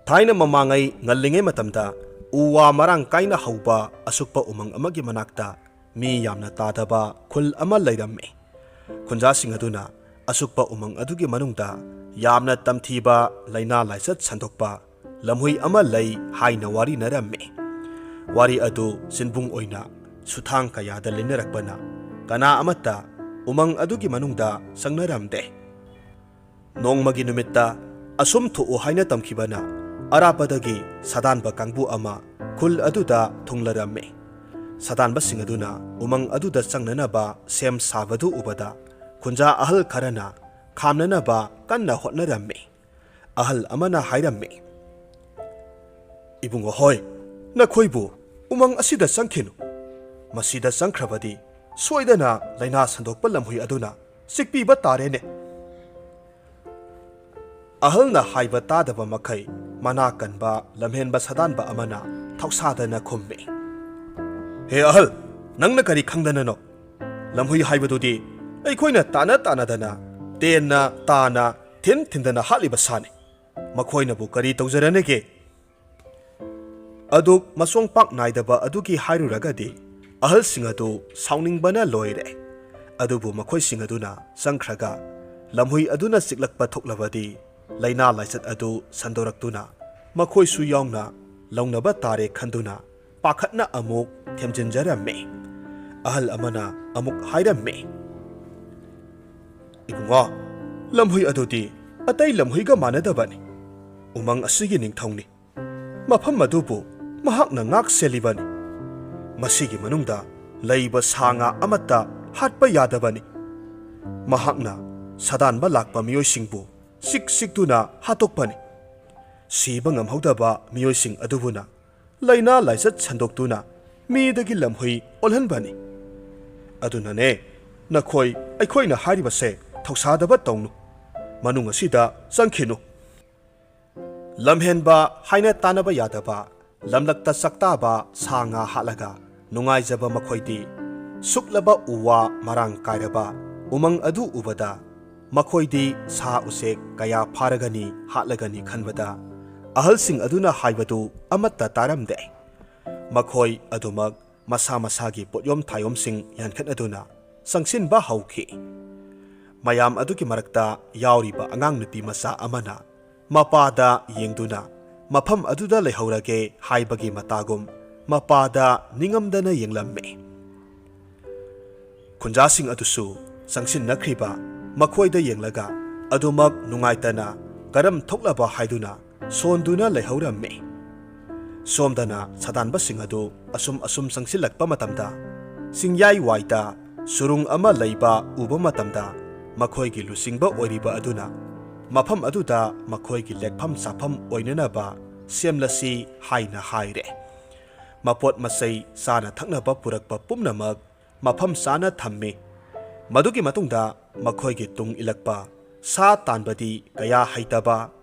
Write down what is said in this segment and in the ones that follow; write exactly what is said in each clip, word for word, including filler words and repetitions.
ꯊꯥꯏꯅ ꯃꯃꯥꯡꯉꯩ ꯉꯜꯂꯤꯉꯩ ꯃꯇꯝꯗ ꯎ ꯋꯥ ꯃꯔꯥꯡ ꯀꯥꯏꯅ ꯍꯧꯕ ꯑꯁꯨꯛꯄ ꯎꯃꯪ ꯑꯃꯒꯤ ꯃꯅꯥꯛꯇ ꯃꯤ ꯌꯥꯝꯅ ꯇꯥꯗꯕ ꯈꯨꯜ ꯑꯃ ꯂꯩꯔꯝꯃꯤ꯫ ꯈꯨꯟꯖꯥꯁꯤꯡ ꯑꯗꯨꯅ ꯑꯁꯨꯛꯄ ꯎꯃꯪ ꯑꯗꯨꯒꯤ ꯃꯅꯨꯡꯗ ꯌꯥꯝꯅ ꯇꯝꯊꯤꯕ ꯂꯥꯏꯅꯥ ꯂꯥꯏꯆꯠ ꯁꯟꯗꯣꯛꯄ ꯂꯝꯍꯨꯏ ꯑꯃ ꯂꯩ ꯍꯥꯏꯅ ꯋꯥꯔꯤꯅꯔꯝꯃꯤ꯫ ꯋꯥꯔꯤ ꯑꯗꯨ ꯆꯤꯟꯕꯨꯡ ꯑꯣꯏꯅ ꯁꯨꯊꯥꯡ ꯀꯌꯥꯗ ꯂꯩꯅꯔꯛꯄꯅ ꯀꯅꯥ ꯑꯃꯠꯇ ꯎꯃꯪ ꯑꯗꯨꯒꯤ ꯃꯅꯨꯡꯗ ꯆꯪꯅꯔꯝꯗꯦ꯫ ꯅꯣꯡꯃꯒꯤ ꯅꯨꯃꯤꯠꯇ ꯑꯁꯨꯝ ꯊꯣꯛꯎ ꯍꯥꯏꯅ ꯇꯝꯈꯤꯕꯅ ꯑꯔꯥꯞꯄꯗꯒꯤ ꯁꯥꯗꯥꯟꯕ ꯀꯥꯡꯕꯨ ꯑꯃ ꯈꯨꯜ ꯑꯗꯨꯗ ꯊꯨꯡꯂꯔꯝꯃꯤ꯫ ꯁꯥꯗꯥꯟꯕꯁꯤꯡ ꯑꯗꯨꯅ ꯎꯃꯪ ꯑꯗꯨꯗ ꯆꯪꯅꯅꯕ ꯁꯦꯝ ꯁꯥꯕꯗꯨ ꯎꯕꯗ ꯈꯨꯟꯖꯥ ꯑꯍꯜ ꯈꯔꯅ ꯈꯥꯝꯅꯅꯕ ꯀꯟꯅ ꯍꯣꯠꯅꯔꯝꯃꯤ꯫ ꯑꯍꯜ ꯑꯃꯅ ꯍꯥꯏꯔꯝꯃꯤ, "ꯏꯕꯨꯡꯉꯣ ꯍꯣꯏ, ꯅꯈꯣꯏꯕꯨ ꯎꯃꯪ ꯑꯁꯤꯗ ꯆꯪꯈꯤꯅꯨ꯫ ꯃꯁꯤꯗ ꯆꯪꯈ꯭ꯔꯕꯗꯤ ꯁꯣꯏꯗꯅ ꯂꯥꯏꯅꯥ ꯁꯟꯗꯣꯛꯄ ꯂꯝꯍꯨꯏ ꯑꯗꯨꯅ ꯆꯤꯛꯄꯤꯕ ꯇꯥꯔꯦꯅꯦ꯫" ꯑꯍꯜꯅ ꯍꯥꯏꯕ ꯇꯥꯗꯕ ꯃꯈꯩ ꯃꯅꯥ ꯀꯟꯕ ꯂꯝꯍꯦꯟꯕ ꯁꯥꯗꯥꯟꯕ ꯑꯃꯅ ꯊꯧꯁꯥꯗꯅ ꯈꯨꯝꯃꯤ, "ꯍꯦ ꯑꯍꯜ, ꯅꯪꯅ ꯀꯔꯤ ꯈꯪꯗꯅꯅꯣ? ꯂꯝꯍꯨꯏ ꯍꯥꯏꯕꯗꯨꯗꯤ ꯑꯩꯈꯣꯏꯅ ꯇꯥꯅ ꯇꯥꯅꯗꯅ, ꯇꯦꯟꯅ ꯇꯥꯅ, ꯊꯤꯟ ꯊꯤꯟꯗꯅ ꯍꯥꯠꯂꯤꯕ ꯁꯥꯅꯤ꯫ ꯃꯈꯣꯏꯅꯕꯨ ꯀꯔꯤ ꯇꯧꯖꯔꯅꯤꯒꯦ?" ꯑꯗꯨꯛ ꯃꯁꯣꯡ ꯄꯥꯛ ꯅꯥꯏꯗꯕ ꯑꯗꯨꯒꯤ ꯍꯥꯏꯔꯨꯔꯒꯗꯤ ꯑꯍꯜꯁꯤꯡ ꯑꯗꯨ ꯁꯥꯎꯅꯤꯡꯕꯅ ꯂꯣꯏꯔꯦ꯫ ꯑꯗꯨꯕꯨ ꯃꯈꯣꯏꯁꯤꯡ ꯑꯗꯨꯅ ꯆꯪꯈ꯭ꯔꯒ ꯂꯝꯍꯨꯏ ꯑꯗꯨꯅ ꯆꯤꯛꯂꯛꯄ ꯊꯣꯛꯂꯕꯗꯤ ꯂꯥꯏꯅꯥ ꯂꯥꯏꯆꯠ ꯑꯗꯨ ꯁꯟꯗꯣꯔꯛꯇꯨꯅ ꯃꯈꯣꯏꯁꯨ ꯌꯥꯎꯅ ꯂꯧꯅꯕ ꯇꯥꯔꯦ ꯈꯟꯗꯨꯅ ꯄꯥꯈꯠꯅ ꯑꯃꯨꯛ ꯊꯦꯝꯖꯤꯟꯖꯔꯝꯃꯤ꯫ ꯑꯍꯜ ꯑꯃꯅ ꯑꯃꯨꯛ ꯍꯥꯏꯔꯝꯃꯤ, "ꯏꯕꯨꯡꯉꯣ, ꯂꯝꯍꯨꯏ ꯑꯗꯨꯗꯤ ꯑꯇꯩ ꯂꯝꯍꯨꯏꯒ ꯃꯥꯟꯅꯗꯕꯅꯤ꯫ ꯎꯃꯪ ꯑꯁꯤꯒꯤ ꯅꯤꯡꯊꯧꯅꯤ꯫ ꯃꯐꯝ ꯑꯗꯨꯕꯨ ꯃꯍꯥꯛꯅ ꯉꯥꯛ ꯁꯦꯜꯂꯤꯕꯅꯤ꯫ ꯃꯁꯤꯒꯤ ꯃꯅꯨꯡꯗ ꯂꯩꯕ ꯁꯥ ꯉꯥ ꯑꯃꯠꯇ ꯍꯥꯠꯄ ꯌꯥꯗꯕꯅꯤ꯫ ꯃꯍꯥꯛꯅ ꯁꯥꯗꯥꯟꯕ ꯂꯥꯛꯄ ꯃꯤꯑꯣꯏꯁꯤꯡꯕꯨ ꯆꯤꯛ ꯆꯤꯛꯇꯨꯅ ꯍꯥꯠꯇꯣꯛꯄꯅꯤ꯫ ꯁꯤꯕ ꯉꯝꯍꯧꯗꯕ ꯃꯤꯑꯣꯏꯁꯤꯡ ꯑꯗꯨꯕꯨꯅ ꯂꯥꯏꯅꯥ ꯂꯥꯏꯆꯠ ꯁꯟꯗꯣꯛꯇꯨꯅ ꯃꯤꯗꯒꯤ ꯂꯝꯍꯨꯏ ꯑꯣꯜꯍꯟꯕꯅꯤ꯫ ꯑꯗꯨꯅꯅꯦ, ꯅꯈꯣꯏ ꯑꯩꯈꯣꯏꯅ ꯍꯥꯏꯔꯤꯕꯁꯦ ꯊꯧꯁꯥꯗꯕ ꯇꯧꯅꯨ꯫ ꯃꯅꯨꯡ ꯑꯁꯤꯗ ꯆꯪꯈꯤꯅꯨ꯫" ꯂꯝꯍꯦꯟꯕ ꯍꯥꯏꯅ ꯇꯥꯟꯅꯕ ꯌꯥꯗꯕ ꯂꯝꯂꯛꯇ ꯆꯥꯛꯇꯥꯕ ꯁꯥ ꯉꯥ ꯍꯥꯠꯂꯒ ꯅꯨꯡꯉꯥꯏꯖꯕ ꯃꯈꯣꯏꯗꯤ ꯁꯨꯛꯂꯕ ꯎ ꯋꯥ ꯃꯔꯥꯡ ꯀꯥꯏꯔꯕ ꯎꯃꯪ ꯑꯗꯨ ꯎꯕꯗ ꯃꯈꯣꯏꯗꯤ ꯁꯥ ꯎꯆꯦꯛ ꯀꯌꯥ ꯐꯥꯔꯒꯅꯤ, ꯍꯥꯠꯂꯒꯅꯤ ꯈꯟꯕꯗ ꯑꯍꯜꯁꯤꯡ ꯑꯗꯨꯅ ꯍꯥꯏꯕꯗꯨ ꯑꯃꯠꯇ ꯇꯥꯔꯝꯗꯦ꯫ ꯃꯈꯣꯏ ꯑꯗꯨꯃꯛ ꯃꯁꯥ ꯃꯁꯥꯒꯤ ꯄꯣꯠꯌꯣꯝ ꯊꯥꯌꯣꯝꯁꯤꯡ ꯌꯥꯟꯈꯠꯅꯗꯨꯅ ꯆꯪꯁꯤꯟꯕ ꯍꯧꯈꯤ꯫ ꯃꯌꯥꯝ ꯑꯗꯨꯒꯤ ꯃꯔꯛꯇ ꯌꯥꯎꯔꯤꯕ ꯑꯉꯥꯡ ꯅꯨꯄꯤ ꯃꯆꯥ ꯑꯃꯅ ꯃꯄꯥꯗ ꯌꯦꯡꯗꯨꯅ ꯃꯐꯝ ꯑꯗꯨꯗ ꯂꯩꯍꯧꯔꯒꯦ ꯍꯥꯏꯕꯒꯤ ꯃꯇꯥꯒꯨꯝ ꯃꯄꯥꯗ ꯅꯤꯡꯉꯝꯗꯅ ꯌꯦꯡꯂꯝꯃꯤ꯫ ꯈꯨꯟꯖꯥꯁꯤꯡ ꯑꯗꯨꯁꯨ ꯆꯪꯁꯤꯟꯅꯈ꯭ꯔꯤꯕ ꯃꯈꯣꯏꯗ ꯌꯦꯡꯂꯒ ꯑꯗꯨꯃꯛ ꯅꯨꯡꯉꯥꯏꯇꯅ ꯀꯔꯝ ꯊꯣꯛꯂꯕ ꯍꯥꯏꯗꯨꯅ ꯁꯣꯟꯗꯨꯅ ꯂꯩꯍꯧꯔꯝꯃꯤ꯫ ꯁꯣꯝꯗꯅ ꯁꯥꯗꯥꯟꯕꯁꯤꯡ ꯑꯗꯨ ꯑꯁꯨꯝ ꯑꯁꯨꯝ ꯆꯪꯁꯤꯜꯂꯛꯄ ꯃꯇꯝꯗ ꯆꯤꯡꯌꯥꯏ ꯋꯥꯏꯗ ꯁꯨꯔꯨꯡ ꯑꯃ ꯂꯩꯕ ꯎꯕ ꯃꯇꯝꯗ ꯃꯈꯣꯏꯒꯤ ꯂꯨꯆꯤꯡꯕ ꯑꯣꯏꯔꯤꯕ ꯑꯗꯨꯅ ꯃꯐꯝ ꯑꯗꯨꯗ ꯃꯈꯣꯏꯒꯤ ꯂꯦꯛꯐꯝ ꯆꯥꯐꯝ ꯑꯣꯏꯅꯅꯕ ꯁꯦꯝꯂꯁꯤ ꯍꯥꯏꯅ ꯍꯥꯏꯔꯦ꯫ ꯃꯄꯣꯠ ꯃꯆꯩ ꯆꯥꯅ ꯊꯛꯅꯕ ꯄꯨꯔꯛꯄ ꯄꯨꯝꯅꯃꯛ ꯃꯐꯝ ꯆꯥꯅ ꯊꯝꯃꯤ꯫ ꯃꯗꯨꯒꯤ ꯃꯇꯨꯡꯗ ꯃꯈꯣꯏꯒꯤ ꯇꯨꯡ ꯏꯜꯂꯛꯄ ꯁꯥ ꯇꯥꯟꯕꯗꯤ ꯀꯌꯥ ꯍꯩꯇꯕ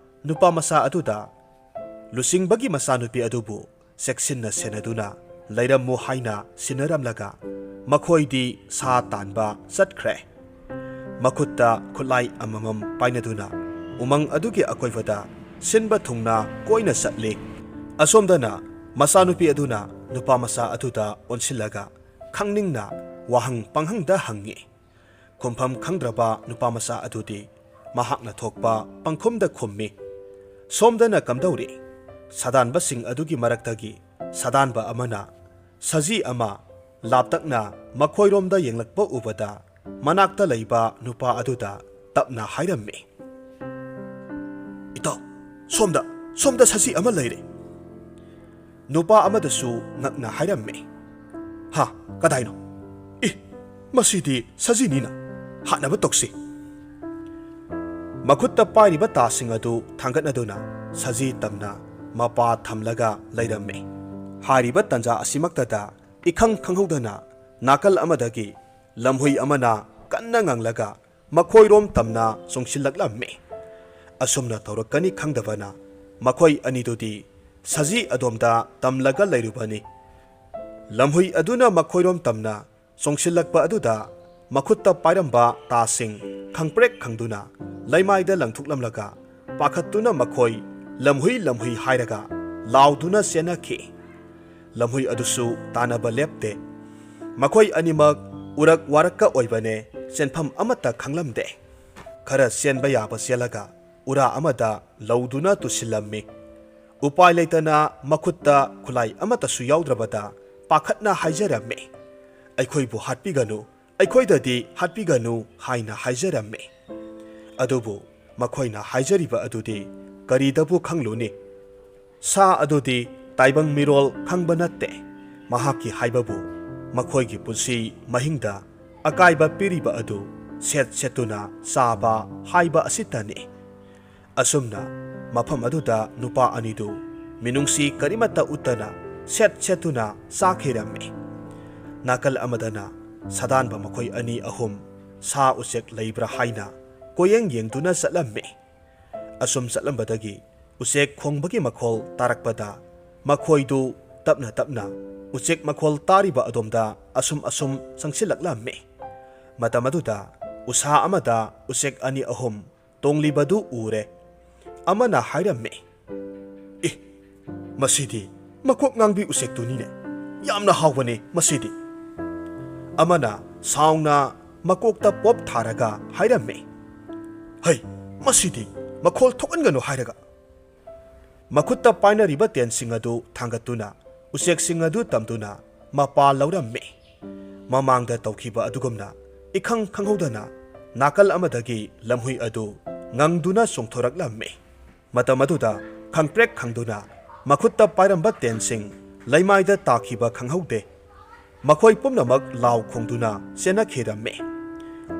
ꯅꯨꯄꯥ ꯃꯆꯥ ꯑꯗꯨꯗ ꯂꯨꯆꯤꯡꯕꯒꯤ ꯃꯆꯥꯅꯨꯄꯤ ꯑꯗꯨꯕꯨ ꯆꯦꯛꯁꯤꯟꯅ ꯁꯦꯟꯅꯗꯨꯅ ꯂꯩꯔꯝꯃꯨ ꯍꯥꯏꯅ ꯁꯤꯟꯅꯔꯝꯂꯒ ꯃꯈꯣꯏꯗꯤ ꯁꯥ ꯇꯥꯟꯕ ꯆꯠꯈ꯭ꯔꯦ꯫ ꯃꯈꯨꯠꯇ ꯈꯨꯠꯂꯥꯏ ꯑꯃꯃꯝ ꯄꯥꯏꯅꯗꯨꯅ ꯎꯃꯪ ꯑꯗꯨꯒꯤ ꯑꯀꯣꯏꯕꯗ ꯁꯤꯟꯕ ꯊꯨꯡꯅ ꯀꯣꯏꯅ ꯆꯠꯂꯤ꯫ ꯑꯁꯣꯝꯗꯅ ꯃꯆꯥꯅꯨꯄꯤ ꯑꯗꯨꯅ ꯅꯨꯄꯥ ꯃꯆꯥ ꯑꯗꯨꯗ ꯑꯣꯟꯁꯤꯜꯂꯒ ꯈꯪꯅꯤꯡꯅ ꯋꯥꯍꯪ ꯄꯪꯍꯪꯗ ꯍꯪꯉꯤ꯫ ꯈꯨꯝꯐꯝ ꯈꯪꯗ꯭ꯔꯕ ꯅꯨꯄꯥ ꯃꯆꯥ ꯑꯗꯨꯗꯤ ꯃꯍꯥꯛꯅ ꯊꯣꯛꯄ ꯄꯪꯈꯨꯝꯗ ꯈꯨꯝꯃꯤ꯫ ꯁꯣꯝꯗꯅ ꯀꯝꯗꯧꯔꯤ? ꯁꯥꯗꯥꯟꯕꯁꯤꯡ ꯑꯗꯨꯒꯤ ꯃꯔꯛꯇꯒꯤ ꯁꯥꯗꯥꯟꯕ ꯑꯃꯅ ꯁꯖꯤ ꯑꯃ ꯂꯥꯞꯇꯛꯅ ꯃꯈꯣꯏꯔꯣꯝꯗ ꯌꯦꯡꯂꯛꯄ ꯎꯕꯗ ꯃꯅꯥꯛꯇ ꯂꯩꯕ ꯅꯨꯄꯥ ꯑꯗꯨꯗ ꯇꯞꯅ ꯍꯥꯏꯔꯝꯃꯤ, "ꯏꯇꯥꯎ, ꯁꯣꯝꯗ, ꯁꯣꯝꯗ ꯁꯖꯤ ꯑꯃ ꯂꯩꯔꯦ!" ꯅꯨꯄꯥ ꯑꯃꯗꯁꯨ ꯉꯛꯅ ꯍꯥꯏꯔꯝꯃꯤ, "ꯍꯥ, ꯀꯗꯥꯏꯅꯣ? ꯏ, ꯃꯁꯤꯗꯤ ꯁꯖꯤꯅꯤꯅ꯫ ꯍꯥꯠꯅꯕ ꯇꯧꯁꯤ!" ꯃꯈꯨꯠꯇ ꯄꯥꯏꯔꯤꯕ ꯇꯥꯁꯤꯡ ꯑꯗꯨ ꯊꯥꯡꯒꯠꯅꯗꯨꯅ ꯁꯖꯤ ꯇꯝꯅ ꯃꯄꯥ ꯊꯝꯂꯒ ꯂꯩꯔꯝꯃꯤ꯫ ꯍꯥꯏꯔꯤꯕ ꯇꯟꯖꯥ ꯑꯁꯤꯃꯛꯇꯗ ꯏꯈꯪ ꯈꯪꯍꯧꯗꯅ ꯅꯥꯀꯜ ꯑꯃꯗꯒꯤ ꯂꯝꯍꯨꯏ ꯑꯃꯅ ꯀꯟꯅ ꯉꯪꯂꯒ ꯃꯈꯣꯏꯔꯣꯝ ꯇꯝꯅ ꯆꯣꯡꯁꯤꯜꯂꯛꯂꯝꯃꯤ꯫ ꯑꯁꯨꯝꯅ ꯇꯧꯔꯛꯀꯅꯤ ꯈꯪꯗꯕꯅ ꯃꯈꯣꯏ ꯑꯅꯤꯗꯨꯗꯤ ꯁꯖꯤ ꯑꯗꯣꯝꯗ ꯇꯝꯂꯒ ꯂꯩꯔꯨꯕꯅꯤ꯫ ꯂꯝꯍꯨꯏ ꯑꯗꯨꯅ ꯃꯈꯣꯏꯔꯣꯝ ꯇꯝꯅ ꯆꯣꯡꯁꯤꯜꯂꯛꯄ ꯑꯗꯨꯗ ꯃꯈꯨꯠꯇ ꯄꯥꯏꯔꯝꯕ ꯇꯥꯁꯤꯡ ꯈꯪꯄ꯭ꯔꯦꯛ ꯈꯪꯗꯨꯅ ꯂꯩꯃꯥꯏꯗ ꯂꯪꯊꯣꯛꯂꯝꯂꯒ ꯄꯥꯈꯠꯇꯨꯅ ꯃꯈꯣꯏ ꯂꯝꯍꯨꯏ ꯂꯝꯍꯨꯏ ꯍꯥꯏꯔꯒ ꯂꯥꯎꯗꯨꯅ ꯆꯦꯟꯅꯈꯤ꯫ ꯂꯝꯍꯨꯏ ꯑꯗꯨꯁꯨ ꯇꯥꯟꯅꯕ ꯂꯦꯞꯇꯦ꯫ ꯃꯈꯣꯏ ꯑꯅꯤꯃꯛ ꯎꯔꯛ ꯋꯥꯔꯛꯀ ꯑꯣꯏꯕꯅꯦ, ꯆꯦꯟꯐꯝ ꯑꯃꯠꯇ ꯈꯪꯂꯝꯗꯦ꯫ ꯈꯔ ꯆꯦꯟꯕ ꯌꯥꯕ ꯆꯦꯜꯂꯒ ꯎꯔꯥ ꯑꯃꯗ ꯂꯧꯗꯨꯅ ꯇꯨꯁꯤꯜꯂꯝꯃꯤ꯫ ꯎꯄꯥꯏ ꯂꯩꯇꯅ ꯃꯈꯨꯠꯇ ꯈꯨꯠꯂꯥꯏ ꯑꯃꯠꯇꯁꯨ ꯌꯥꯎꯗ꯭ꯔꯕꯗ ꯄꯥꯈꯠꯅ ꯍꯥꯏꯖꯔꯝꯃꯤ, "ꯑꯩꯈꯣꯏꯕꯨ ꯍꯥꯠꯄꯤꯒꯅꯨ, ꯑꯩꯈꯣꯏꯗꯗꯤ ꯍꯥꯠꯄꯤꯒꯅꯨ" ꯍꯥꯏꯅ ꯍꯥꯏꯖꯔꯝꯃꯤ꯫ ꯑꯗꯨꯕꯨ ꯃꯈꯣꯏꯅ ꯍꯥꯏꯖꯔꯤꯕ ꯑꯗꯨꯗꯤ ꯀꯔꯤꯗꯕꯨ ꯈꯪꯂꯨꯅꯤ? ꯁꯥ ꯑꯗꯨꯗꯤ ꯇꯥꯏꯕꯪ ꯃꯤꯔꯣꯜ ꯈꯪꯕ ꯅꯠꯇꯦ꯫ ꯃꯍꯥꯛꯀꯤ ꯍꯥꯏꯕꯕꯨ ꯃꯈꯣꯏꯒꯤ ꯄꯨꯟꯁꯤ ꯃꯍꯤꯡꯗ ꯑꯀꯥꯏꯕ ꯄꯤꯔꯤꯕ ꯑꯗꯨ ꯁꯦꯠ ꯁꯦꯠꯇꯨꯅ ꯆꯥꯕ ꯍꯥꯏꯕ ꯑꯁꯤꯇꯅꯤ꯫ ꯑꯁꯨꯝꯅ ꯃꯐꯝ ꯑꯗꯨꯗ ꯅꯨꯄꯥ ꯑꯅꯤꯗꯨ ꯃꯤꯅꯨꯡꯁꯤ ꯀꯔꯤꯃꯠꯇ ꯎꯠꯇꯅ ꯁꯦꯠ ꯁꯦꯠꯇꯨꯅ ꯆꯥꯈꯤꯔꯝꯃꯤ꯫ ꯅꯥꯀꯜ ꯑꯃꯗꯅ ꯁꯥꯗꯥꯟꯕ ꯃꯈꯣꯏ ꯑꯅꯤ ꯑꯍꯨꯝ ꯁꯥ ꯎꯆꯦꯛ ꯂꯩꯕ꯭ꯔꯥ ꯍꯥꯏꯅ ꯀꯣꯌꯦꯡ ꯌꯦꯡꯗꯨꯅ ꯆꯠꯂꯝꯃꯤ꯫ ꯑꯁꯨꯝ ꯆꯠꯂꯝꯕꯗꯒꯤ ꯎꯆꯦꯛ ꯈꯣꯡꯕꯒꯤ ꯃꯈꯣꯜ ꯇꯥꯔꯛꯄꯗ ꯃꯈꯣꯏꯗꯨ ꯇꯞꯅ ꯇꯞꯅ ꯎꯆꯦꯛ ꯃꯈꯣꯜ ꯇꯥꯔꯤꯕ ꯑꯗꯣꯝꯗ ꯑꯁꯨꯝ ꯑꯁꯨꯝ ꯆꯪꯁꯤꯜꯂꯛꯂꯝꯃꯤ꯫ ꯃꯇꯝ ꯑꯗꯨꯗ ꯎꯁꯥ ꯑꯃꯗ ꯎꯆꯦꯛ ꯑꯅꯤ ꯑꯍꯨꯝ ꯇꯣꯡꯂꯤꯕꯗꯨ ꯎꯔꯦ꯫ ꯑꯃꯅ ꯍꯥꯏꯔꯝꯃꯤ, "ꯑꯦ, ꯃꯁꯤꯗꯤ ꯃꯀꯣꯛ ꯉꯥꯡꯕꯤ ꯎꯆꯦꯛꯇꯨꯅꯤꯅꯦ꯫ ꯌꯥꯝꯅ ꯍꯥꯎꯕꯅꯦ ꯃꯁꯤꯗꯤ"꯫ ꯑꯃꯅ ꯁꯥꯎꯅ ꯃꯀꯣꯛꯇ ꯄꯣꯞ ꯊꯥꯔꯒ ꯍꯥꯏꯔꯝꯃꯤ, "ꯍꯩ, ꯃꯁꯤꯗꯤ ꯃꯈꯣꯜ ꯊꯣꯛꯍꯟꯒꯅꯨ ꯍꯥꯏꯔꯒ"꯫ ꯃꯈꯨꯠꯇ ꯄꯥꯏꯅꯔꯤꯕ ꯇꯦꯟꯁꯤꯡ ꯑꯗꯨ ꯊꯥꯡꯒꯠꯇꯨꯅ ꯎꯆꯦꯛꯁꯤꯡ ꯑꯗꯨ ꯇꯝꯗꯨꯅ ꯃꯄꯥ ꯂꯧꯔꯝꯃꯤ꯫ ꯃꯃꯥꯡꯗ ꯇꯧꯈꯤꯕ ꯑꯗꯨꯒꯨꯝꯅ ꯏꯈꯪ ꯈꯪꯍꯧꯗꯅ ꯅꯥꯀꯜ ꯑꯃꯗꯒꯤ ꯂꯝꯍꯨꯏ ꯑꯗꯨ ꯉꯪꯗꯨꯅ ꯆꯣꯡꯊꯣꯔꯛꯂꯝꯃꯤ꯫ ꯃꯇꯝ ꯑꯗꯨꯗ ꯈꯪꯄ꯭ꯔꯦꯛ ꯈꯪꯗꯨꯅ ꯃꯈꯨꯠꯇ ꯄꯥꯏꯔꯝꯕ ꯇꯦꯟꯁꯤꯡ ꯂꯩꯃꯥꯏꯗ ꯇꯥꯈꯤꯕ ꯈꯪꯍꯧꯗꯦ꯫ ꯃꯈꯣꯏ ꯄꯨꯝꯅꯃꯛ ꯂꯥꯎ ꯈꯣꯡꯗꯨꯅ ꯆꯦꯟꯅꯈꯤꯔꯝꯃꯤ꯫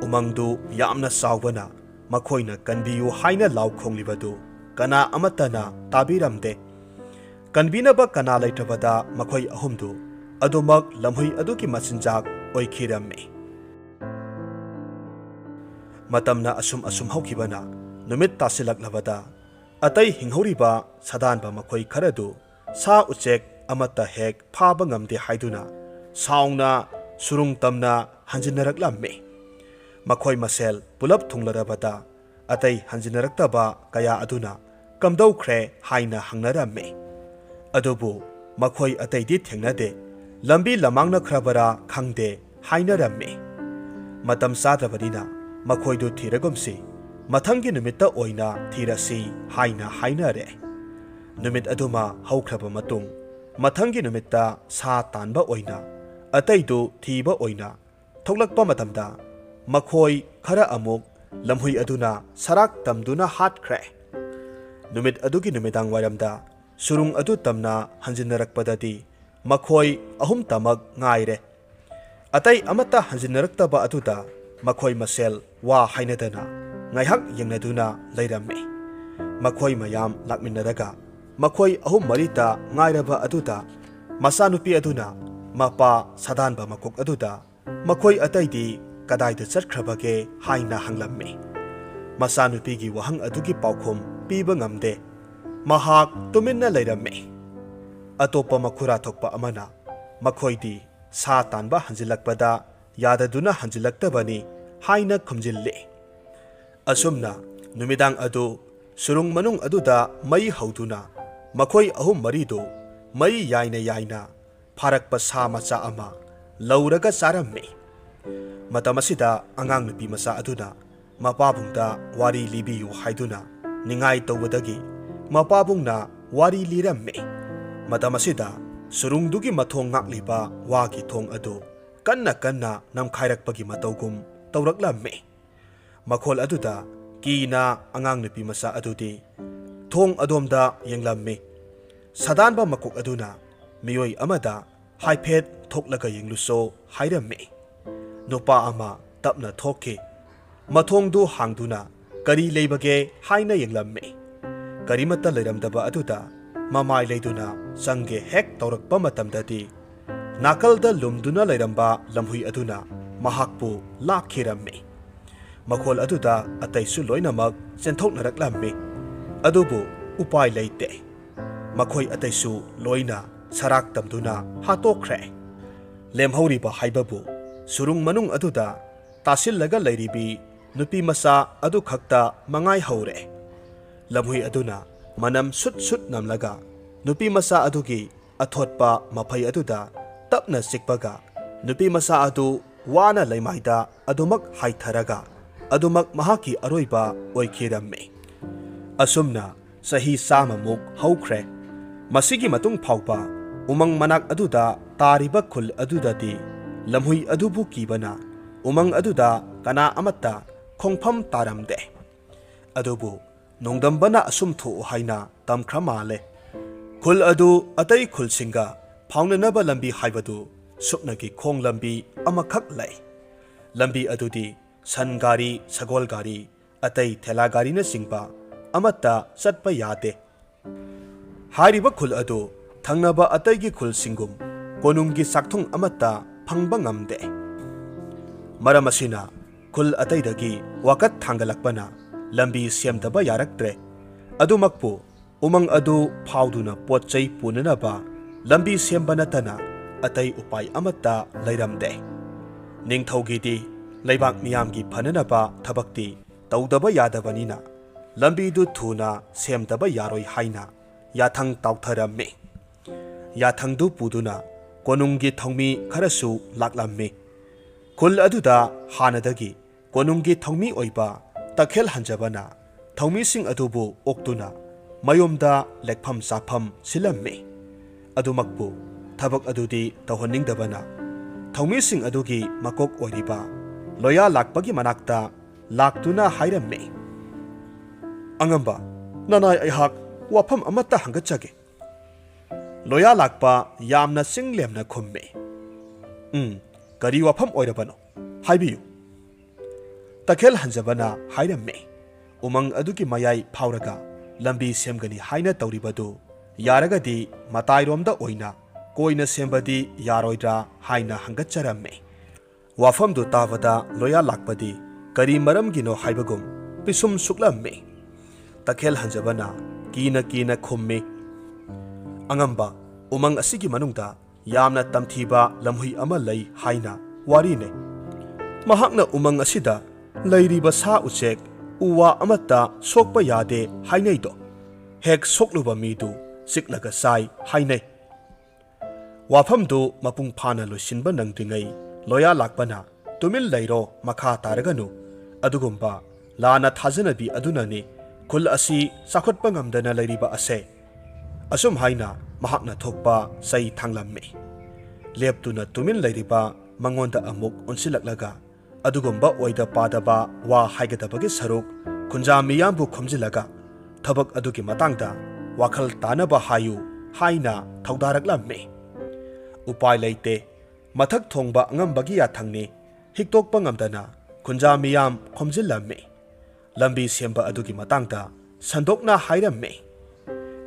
ꯎꯃꯪꯗꯨ ꯌꯥꯝꯅ ꯆꯥꯎꯕꯅ ꯃꯈꯣꯏꯅ "ꯀꯟꯕꯤꯌꯨ" ꯍꯥꯏꯅ ꯂꯥꯎ ꯈꯣꯡꯂꯤꯕꯗꯨ ꯀꯅꯥ ꯑꯃꯠꯇꯅ ꯇꯥꯕꯤꯔꯝꯗꯦ꯫ ꯀꯟꯕꯤꯅꯕ ꯀꯅꯥ ꯂꯩꯇ꯭ꯔꯕꯗ ꯃꯈꯣꯏ ꯑꯍꯨꯝꯗꯨ ꯑꯗꯨꯃꯛ ꯂꯝꯍꯨꯏ ꯑꯗꯨꯒꯤ ꯃꯆꯤꯟꯖꯥꯛ ꯑꯣꯏꯈꯤꯔꯝꯃꯤ꯫ ꯃꯇꯝꯅ ꯑꯁꯨꯝ ꯑꯁꯨꯝ ꯍꯧꯈꯤꯕꯅ ꯅꯨꯃꯤꯠ ꯇꯥꯁꯤꯜꯂꯛꯂꯕꯗ ꯑꯇꯩ ꯍꯤꯡꯍꯧꯔꯤꯕ ꯁꯥꯗꯥꯟꯕ ꯃꯈꯣꯏ ꯈꯔꯗꯨ ꯁꯥ ꯎꯆꯦꯛ ꯑꯃꯠꯇ ꯍꯦꯛ ꯐꯥꯕ ꯉꯝꯗꯦ ꯍꯥꯏꯗꯨꯅ ꯁꯥꯎꯅ ꯁꯨꯔꯨꯡ ꯇꯝꯅ ꯍꯟꯖꯤꯟꯅꯔꯛꯂꯝꯃꯤ꯫ ꯃꯈꯣꯏ ꯃꯁꯦꯜ ꯄꯨꯂꯞ ꯊꯨꯡꯂꯔꯕꯗ ꯑꯇꯩ ꯍꯟꯖꯤꯟꯅꯔꯛꯇꯕ ꯀꯌꯥ ꯑꯗꯨꯅ "ꯀꯝꯗꯧꯈ꯭ꯔꯦ?" ꯍꯥꯏꯅ ꯍꯪꯅꯔꯝꯃꯤ꯫ ꯑꯗꯨꯕꯨ ꯃꯈꯣꯏ ꯑꯇꯩꯗꯤ ꯊꯦꯡꯅꯗꯦ, ꯂꯝꯕꯤ ꯂꯃꯥꯡꯅꯈ꯭ꯔꯕꯔꯥ ꯈꯪꯗꯦ ꯍꯥꯏꯅꯔꯝꯃꯤ꯫ ꯃꯇꯝ ꯆꯥꯗ꯭ꯔꯕꯅꯤꯅ ꯃꯈꯣꯏꯗꯨ ꯊꯤꯔꯒꯨꯝꯁꯤ, ꯃꯊꯪꯒꯤ ꯅꯨꯃꯤꯠꯇ ꯑꯣꯏꯅ ꯊꯤꯔꯁꯤ ꯍꯥꯏꯅ ꯍꯥꯏꯅꯔꯦ꯫ ꯅꯨꯃꯤꯠ ꯑꯗꯨꯃ ꯍꯧꯈ꯭ꯔꯕ ꯃꯇꯨꯡ, ꯃꯊꯪꯒꯤ ꯅꯨꯃꯤꯠꯇ ꯁꯥ ꯇꯥꯟꯕ ꯑꯣꯏꯅ, ꯑꯇꯩꯗꯨ ꯊꯤꯕ ꯑꯣꯏꯅ ꯊꯣꯛꯂꯛꯄ ꯃꯇꯝꯗ, ꯃꯈꯣꯏ ꯈꯔ ꯑꯃꯨꯛ ꯂꯝꯍꯨꯏ ꯑꯗꯨꯅ ꯁꯔꯥꯛ ꯇꯝꯗꯨꯅ ꯍꯥꯠꯈ꯭ꯔꯦ꯫ ꯅꯨꯃꯤꯠ ꯑꯗꯨꯒꯤ ꯅꯨꯃꯤꯗꯥꯡ ꯋꯥꯏꯔꯝꯗ ꯁꯨꯔꯨꯡ ꯑꯗꯨ ꯇꯝꯅ ꯍꯟꯖꯤꯟꯅꯔꯛꯄꯗꯗꯤ ꯃꯈꯣꯏ ꯑꯍꯨꯝꯇꯃꯛ ꯉꯥꯏꯔꯦ꯫ ꯑꯇꯩ ꯑꯃꯠꯇ ꯍꯟꯖꯤꯟꯅꯔꯛꯇꯕ ꯑꯗꯨꯗ ꯃꯈꯣꯏ ꯃꯁꯦꯜ ꯋꯥ ꯍꯥꯏꯅꯗꯅ ꯉꯥꯏꯍꯥꯛ ꯌꯦꯡꯅꯗꯨꯅ ꯂꯩꯔꯝꯃꯤ꯫ ꯃꯈꯣꯏ ꯃꯌꯥꯝ ꯂꯥꯛꯃꯤꯟꯅꯔꯒ ꯃꯈꯣꯏ ꯑꯍꯨꯝ ꯃꯔꯤꯇ ꯉꯥꯏꯔꯕ ꯑꯗꯨꯗ ꯃꯆꯥꯅꯨꯄꯤ ꯑꯗꯨꯅ ꯃꯄꯥ ꯁꯥꯗꯥꯟꯕ ꯃꯀꯣꯛ ꯑꯗꯨꯗ "ꯃꯈꯣꯏ ꯑꯇꯩꯗꯤ ꯀꯗꯥꯏꯗ ꯆꯠꯈ꯭ꯔꯕꯒꯦ?" ꯍꯥꯏꯅ ꯍꯪꯂꯝꯃꯤ꯫ ꯃꯆꯥꯅꯨꯄꯤꯒꯤ ꯋꯥꯍꯪ ꯑꯗꯨꯒꯤ ꯄꯥꯎꯈꯨꯝ ꯄꯤꯕ ꯉꯝꯗꯦ꯫ ꯃꯍꯥꯛ ꯇꯨꯃꯤꯟꯅ ꯂꯩꯔꯝꯃꯤ꯫ ꯑꯇꯣꯞꯄ ꯃꯈꯨꯔꯥ ꯊꯣꯛꯄ ꯑꯃꯅ, "ꯃꯈꯣꯏꯗꯤ ꯁꯥ ꯇꯥꯟꯕ ꯍꯟꯖꯤꯜꯂꯛꯄꯗ ꯌꯥꯗꯗꯨꯅ ꯍꯟꯖꯤꯜꯂꯛꯇꯕꯅꯤ" ꯍꯥꯏꯅ ꯈꯨꯝꯖꯤꯜꯂꯤ꯫ ꯑꯁꯨꯝꯅ ꯅꯨꯃꯤꯗꯥꯡ ꯑꯗꯨ ꯁꯨꯔꯨꯡ ꯃꯅꯨꯡ ꯑꯗꯨꯗ ꯃꯩ ꯍꯧꯗꯨꯅ ꯃꯈꯣꯏ ꯑꯍꯨꯝ ꯃꯔꯤꯗꯨ ꯃꯩ ꯌꯥꯏꯅ ꯌꯥꯏꯅ ꯐꯥꯔꯛꯄ ꯁꯥ ꯃꯆꯥ ꯑꯃ ꯂꯧꯔꯒ ꯆꯥꯔꯝꯃꯤ꯫ ꯃꯇꯝ ꯑꯁꯤꯗ ꯑꯉꯥꯡ ꯅꯨꯄꯤ ꯃꯆꯥ ꯑꯗꯨꯅ ꯃꯄꯥꯕꯨꯡꯗ ꯋꯥꯔꯤ ꯂꯤꯕꯤꯌꯨ ꯍꯥꯏꯗꯨꯅ ꯅꯤꯡꯉꯥꯏ ꯇꯧꯕꯗꯒꯤ ꯃꯄꯥꯕꯨꯡꯅ ꯋꯥꯔꯤ ꯂꯤꯔꯝꯃꯤ꯫ ꯃꯇꯝ ꯑꯁꯤꯗ ꯁꯨꯔꯨꯡꯗꯨꯒꯤ ꯃꯊꯣꯡ ꯉꯥꯛꯂꯤꯕ ꯋꯥꯒꯤ ꯊꯣꯡ ꯑꯗꯨ ꯀꯟꯅ ꯀꯟꯅ ꯅꯝꯈꯥꯏꯔꯛꯄꯒꯤ ꯃꯇꯧꯒꯨꯝ ꯇꯧꯔꯛꯂꯝꯃꯤ꯫ ꯃꯈꯣꯜ ꯑꯗꯨꯗ ꯀꯤꯅ ꯑꯉꯥꯡ ꯅꯨꯄꯤ ꯃꯆꯥ ꯑꯗꯨꯗꯤ ꯊꯣꯡ ꯑꯗꯣꯝꯗ ꯌꯦꯡꯂꯝꯃꯤ꯫ ꯁꯥꯗꯥꯟꯕ ꯃꯀꯣꯛ ꯑꯗꯨꯅ ꯃꯤꯑꯣꯏ ꯑꯃꯗ "ꯍꯥꯏꯐꯦꯠ ꯊꯣꯛꯂꯒ ꯌꯦꯡꯂꯨꯆꯣ" ꯍꯥꯏꯔꯝꯃꯤ꯫ ꯅꯨꯄꯥ ꯑꯃ ꯇꯞꯅ ꯊꯣꯛꯈꯤ꯫ ꯃꯊꯣꯡꯗꯨ ꯍꯥꯡꯗꯨꯅ ꯀꯔꯤ ꯂꯩꯕꯒꯦ ꯍꯥꯏꯅ ꯌꯦꯡꯂꯝꯃꯤ꯫ ꯀꯔꯤꯃꯠꯇ ꯂꯩꯔꯝꯗꯕ ꯑꯗꯨꯗ ꯃꯃꯥꯏ ꯂꯩꯗꯨꯅ ꯆꯪꯒꯦ ꯍꯦꯛ ꯇꯧꯔꯛꯄ ꯃꯇꯝꯗꯗꯤ, ꯅꯥꯀꯜꯗ ꯂꯨꯝꯗꯨꯅ ꯂꯩꯔꯝꯕ ꯂꯝꯍꯨꯏ ꯑꯗꯨꯅ ꯃꯍꯥꯛꯄꯨ ꯂꯥꯛꯈꯤꯔꯝꯃꯤ꯫ ꯃꯈꯣꯜ ꯑꯗꯨꯗ ꯑꯇꯩꯁꯨ ꯂꯣꯏꯅꯃꯛ ꯆꯦꯟꯊꯣꯛꯅꯔꯛꯂꯝꯃꯤ꯫ ꯑꯗꯨꯕꯨ ꯎꯄꯥꯏ ꯂꯩꯇꯦ꯫ ꯃꯈꯣꯏ ꯑꯇꯩꯁꯨ ꯂꯣꯏꯅ ꯁꯔꯥꯛ ꯇꯝꯗꯨꯅ ꯍꯥꯠꯇꯣꯛꯈ꯭ꯔꯦ꯫ ꯂꯦꯝꯍꯧꯔꯤꯕ ꯍꯥꯏꯕꯕꯨ ꯁꯨꯔꯨꯡ ꯃꯅꯨꯡ ꯑꯗꯨꯗ ꯇꯥꯁꯤꯜꯂꯒ ꯂꯩꯔꯤꯕꯤ ꯅꯨꯄꯤ ꯃꯆꯥ ꯑꯗꯨꯈꯛꯇ ꯃꯉꯥꯏ ꯍꯧꯔꯦ꯫ ꯂꯝꯍꯨꯏ ꯑꯗꯨꯅ ꯃꯅꯝ ꯁꯨꯠ ꯁꯨꯠ ꯅꯝꯂꯒ ꯅꯨꯄꯤ ꯃꯆꯥ ꯑꯗꯨꯒꯤ ꯑꯊꯣꯠꯄ ꯃꯐꯩ ꯑꯗꯨꯗ ꯇꯞꯅ ꯆꯤꯛꯄꯒ, ꯅꯨꯄꯤ ꯃꯆꯥ ꯑꯗꯨ ꯋꯥꯅ ꯂꯩꯃꯥꯏꯗ ꯑꯗꯨꯃꯛ ꯍꯥꯏꯊꯔꯒ, ꯑꯗꯨꯃꯛ ꯃꯍꯥꯛꯀꯤ ꯑꯔꯣꯏꯕ ꯑꯣꯏꯈꯤꯔꯝꯃꯤ꯫ ꯑꯁꯨꯝꯅ ꯆꯍꯤ ꯆꯥꯝꯃꯃꯨꯛ ꯍꯧꯈ꯭ꯔꯦ꯫ ꯃꯁꯤꯒꯤ ꯃꯇꯨꯡ ꯐꯥꯎꯕ ꯎꯃꯪ ꯃꯅꯥꯛ ꯑꯗꯨꯗ ꯇꯥꯔꯤꯕ ꯈꯨꯜ ꯑꯗꯨꯗꯗꯤ ꯂꯝꯍꯨꯏ ꯑꯗꯨꯕꯨ ꯀꯤꯕꯅ ꯎꯃꯪ ꯑꯗꯨꯗ ꯀꯅꯥ ꯑꯃꯠꯇ ꯈꯣꯡꯐꯝ ꯇꯥꯔꯝꯗꯦ꯫ ꯑꯗꯨꯕꯨ ꯅꯣꯡꯗꯝꯕꯅ ꯑꯁꯨꯝ ꯊꯣꯛꯎ ꯍꯥꯏꯅ ꯇꯝꯈ꯭ꯔ ꯃꯥꯜꯂꯦ꯫ ꯈꯨꯜ ꯑꯗꯨ ꯑꯇꯩ ꯈꯨꯜꯁꯤꯡꯒ ꯐꯥꯎꯅꯅꯕ ꯂꯝꯕꯤ ꯍꯥꯏꯕꯗꯨ ꯁꯨꯞꯅꯒꯤ ꯈꯣꯡ ꯂꯝꯕꯤ ꯑꯃꯈꯛ ꯂꯩ꯫ ꯂꯝꯕꯤ ꯑꯗꯨꯗꯤ ꯁꯟ ꯒꯥꯔꯤ, ꯁꯒꯣꯜ ꯒꯥꯔꯤ, ꯑꯇꯩ ꯊꯦꯂꯥ ꯒꯥꯔꯤꯅꯆꯤꯡꯕ ꯑꯃꯠꯇ ꯆꯠꯄ ꯌꯥꯗꯦ꯫ ꯍꯥꯏꯔꯤꯕ ꯈꯨꯜ ꯑꯗꯨ ꯊꯪꯅꯕ ꯑꯇꯩꯒꯤ ꯈꯨꯜꯁꯤꯡꯒꯨꯝ ꯀꯣꯅꯨꯡꯒꯤ ꯆꯥꯛꯊꯨꯡ ꯑꯃꯠꯇ ꯐꯪꯕ ꯉꯝꯗꯦ꯫ ꯃꯔꯝ ꯑꯁꯤꯅ ꯈꯨꯜ ꯑꯇꯩꯗꯒꯤ ꯋꯥꯀꯠ ꯊꯥꯡꯒꯠꯂꯛꯄꯅ ꯂꯝꯕꯤ ꯁꯦꯝꯗꯕ ꯌꯥꯔꯛꯇ꯭ꯔꯦ꯫ ꯑꯗꯨꯃꯛꯄꯨ ꯎꯃꯪ ꯑꯗꯨ ꯐꯥꯎꯗꯨꯅ ꯄꯣꯠ ꯆꯩ ꯄꯨꯅꯅꯕ ꯂꯝꯕꯤ ꯁꯦꯝꯕ ꯅꯠꯇꯅ ꯑꯇꯩ ꯎꯄꯥꯏ ꯑꯃꯠꯇ ꯂꯩꯔꯝꯗꯦ꯫ ꯅꯤꯡꯊꯧꯒꯤꯗꯤ ꯂꯩꯕꯥꯛ ꯃꯤꯌꯥꯝꯒꯤ ꯐꯅꯅꯕ ꯊꯕꯛꯇꯤ ꯇꯧꯗꯕ ꯌꯥꯗꯕꯅꯤꯅ ꯂꯝꯕꯤꯗꯨ ꯊꯨꯅ ꯁꯦꯝꯗꯕ ꯌꯥꯔꯣꯏ ꯍꯥꯏꯅ ꯌꯥꯊꯪ ꯇꯥꯎꯊꯔꯝꯃꯤ꯫ ꯌꯥꯊꯪꯗꯨ ꯄꯨꯗꯨꯅ ꯀꯣꯅꯨꯡꯒꯤ ꯊꯧꯃꯤ ꯈꯔꯁꯨ ꯂꯥꯛꯂꯝꯃꯤ꯫ ꯈꯨꯜ ꯑꯗꯨꯗ ꯍꯥꯟꯅꯗꯒꯤ ꯀꯣꯅꯨꯡꯒꯤ ꯊꯧꯃꯤ ꯑꯣꯏꯕ ꯇꯈꯦꯜ ꯍꯟꯖꯕꯅ ꯊꯧꯃꯤꯁꯤꯡ ꯑꯗꯨꯕꯨ ꯑꯣꯛꯇꯨꯅ ꯃꯌꯨꯝꯗ ꯂꯦꯛꯐꯝ ꯆꯥꯐꯝ ꯁꯤꯜꯂꯝꯃꯤ꯫ ꯑꯗꯨꯃꯛꯄꯨ ꯊꯕꯛ ꯑꯗꯨꯗꯤ ꯇꯧꯍꯟꯅꯤꯡꯗꯕꯅ ꯊꯧꯃꯤꯁꯤꯡ ꯑꯗꯨꯒꯤ ꯃꯀꯣꯛ ꯑꯣꯏꯔꯤꯕ ꯂꯣꯌꯥ ꯂꯥꯛꯄꯒꯤ ꯃꯅꯥꯛꯇ ꯂꯥꯛꯇꯨꯅ ꯍꯥꯏꯔꯝꯃꯤ, "ꯑꯉꯝꯕ, ꯅꯅꯥꯏ ꯑꯩꯍꯥꯛ ꯋꯥꯐꯝ ꯑꯃꯠꯇ ꯍꯪꯒꯠꯆꯒꯦ꯫" ꯂꯣꯌꯥ ꯂꯥꯛꯄ ꯌꯥꯝꯅ ꯆꯤꯡ ꯂꯦꯝꯅ ꯈꯨꯝꯃꯤ, "ꯎꯝ, ꯀꯔꯤ ꯋꯥꯐꯝ ꯑꯣꯏꯔꯕꯅꯣ? ꯍꯥꯏꯕꯤꯌꯨ꯫" ꯇꯈꯦꯜ ꯍꯟꯖꯕꯅ ꯍꯥꯏꯔꯝꯃꯤ, "ꯎꯃꯪ ꯑꯗꯨꯒꯤ ꯃꯌꯥꯏ ꯐꯥꯎꯔꯒ ꯂꯝꯕꯤ ꯁꯦꯝꯒꯅꯤ ꯍꯥꯏꯅ ꯇꯧꯔꯤꯕꯗꯨ ꯌꯥꯔꯒꯗꯤ ꯃꯇꯥꯏꯔꯣꯝꯗ ꯑꯣꯏꯅ ꯀꯣꯏꯅ ꯁꯦꯝꯕꯗꯤ ꯌꯥꯔꯣꯏꯗ꯭ꯔꯥ ꯍꯥꯏꯅ ꯍꯪꯒꯠꯆꯔꯝꯃꯤ꯫" ꯋꯥꯐꯝꯗꯨ ꯇꯥꯕꯗ ꯂꯣꯌꯥ ꯂꯥꯛꯄꯗꯤ ꯀꯔꯤ ꯃꯔꯝꯒꯤꯅꯣ ꯍꯥꯏꯕꯒꯨꯝ ꯄꯤꯁꯨꯝ ꯁꯨꯛꯂꯝꯃꯤ꯫ ꯇꯈꯦꯜ ꯍꯟꯖꯕꯅ ꯀꯤꯅ ꯀꯤꯅ ꯈꯨꯝꯃꯤ, "ꯑꯉꯝꯕ, ꯎꯃꯪ ꯑꯁꯤꯒꯤ ꯃꯅꯨꯡꯗ ꯌꯥꯝꯅ ꯇꯝꯊꯤꯕ ꯂꯝꯍꯨꯏ ꯑꯃ ꯂꯩ ꯍꯥꯏꯅ ꯋꯥꯔꯤꯅꯤ꯫ ꯃꯍꯥꯛꯅ ꯎꯃꯪ ꯑꯁꯤꯗ ꯂꯩꯔꯤꯕ ꯁꯥ ꯎꯆꯦꯛ, ꯎ ꯋꯥ ꯑꯃꯠꯇ ꯁꯣꯛꯄ ꯌꯥꯗꯦ ꯍꯥꯏꯅꯩꯗꯣ, ꯍꯦꯛ ꯁꯣꯛꯂꯨꯕ ꯃꯤꯗꯨ ꯆꯤꯛꯂꯒ ꯆꯥꯏ ꯍꯥꯏꯅꯩ꯫ ꯋꯥꯐꯝꯗꯨ ꯃꯄꯨꯡ ꯐꯥꯅ ꯂꯣꯏꯁꯤꯟꯕ ꯅꯪꯗ꯭ꯔꯤꯉꯩ ꯂꯣꯌꯥ ꯂꯥꯛꯄꯅ "ꯇꯨꯃꯤꯟ ꯂꯩꯔꯣ, ꯃꯈꯥ ꯇꯥꯔꯒꯅꯨ, ꯑꯗꯨꯒꯨꯝꯕ ꯂꯥꯟꯅ ꯊꯥꯖꯅꯕꯤ ꯑꯗꯨꯅꯅꯤ ꯈꯨꯜ ꯑꯁꯤ ꯆꯥꯎꯈꯠꯄ ꯉꯝꯗꯅ ꯂꯩꯔꯤꯕ ꯑꯁꯦ"꯫ ꯑꯁꯨꯝ ꯍꯥꯏꯅ ꯃꯍꯥꯛꯅ ꯊꯣꯛꯄ ꯆꯩ ꯊꯥꯡꯂꯝꯃꯤ꯫ ꯂꯦꯞꯇꯨꯅ ꯇꯨꯃꯤꯟ ꯂꯩꯔꯤꯕ ꯃꯉꯣꯟꯗ ꯑꯃꯨꯛ ꯑꯣꯟꯁꯤꯜꯂꯛꯂꯒ, "ꯑꯗꯨꯒꯨꯝꯕ ꯑꯣꯏꯗ ꯄꯥꯗꯕ ꯋꯥ ꯍꯥꯏꯒꯗꯕꯒꯤ ꯁꯔꯨꯛ ꯈꯨꯟꯖꯥ ꯃꯤꯌꯥꯝꯕꯨ ꯈꯣꯝꯖꯤꯜꯂꯒ ꯊꯕꯛ ꯑꯗꯨꯒꯤ ꯃꯇꯥꯡꯗ ꯋꯥꯈꯜ ꯇꯥꯅꯕ ꯍꯥꯏꯌꯨ" ꯍꯥꯏꯅ ꯊꯧꯗꯥꯔꯛꯂꯝꯃꯤ꯫ ꯎꯄꯥꯏ ꯂꯩꯇꯦ꯫ ꯃꯊꯛ ꯊꯣꯡꯕ ꯑꯉꯝꯕꯒꯤ ꯌꯥꯊꯪꯅꯤ꯫ ꯍꯤꯛꯇꯣꯛꯄ ꯉꯝꯗꯅ ꯈꯨꯟꯖꯥ ꯃꯤꯌꯥꯝ ꯈꯣꯝꯖꯤꯜꯂꯝꯃꯤ꯫ ꯂꯝꯕꯤ ꯁꯦꯝꯕ ꯑꯗꯨꯒꯤ ꯃꯇꯥꯡꯗ ꯁꯟꯗꯣꯛꯅ ꯍꯥꯏꯔꯝꯃꯤ꯫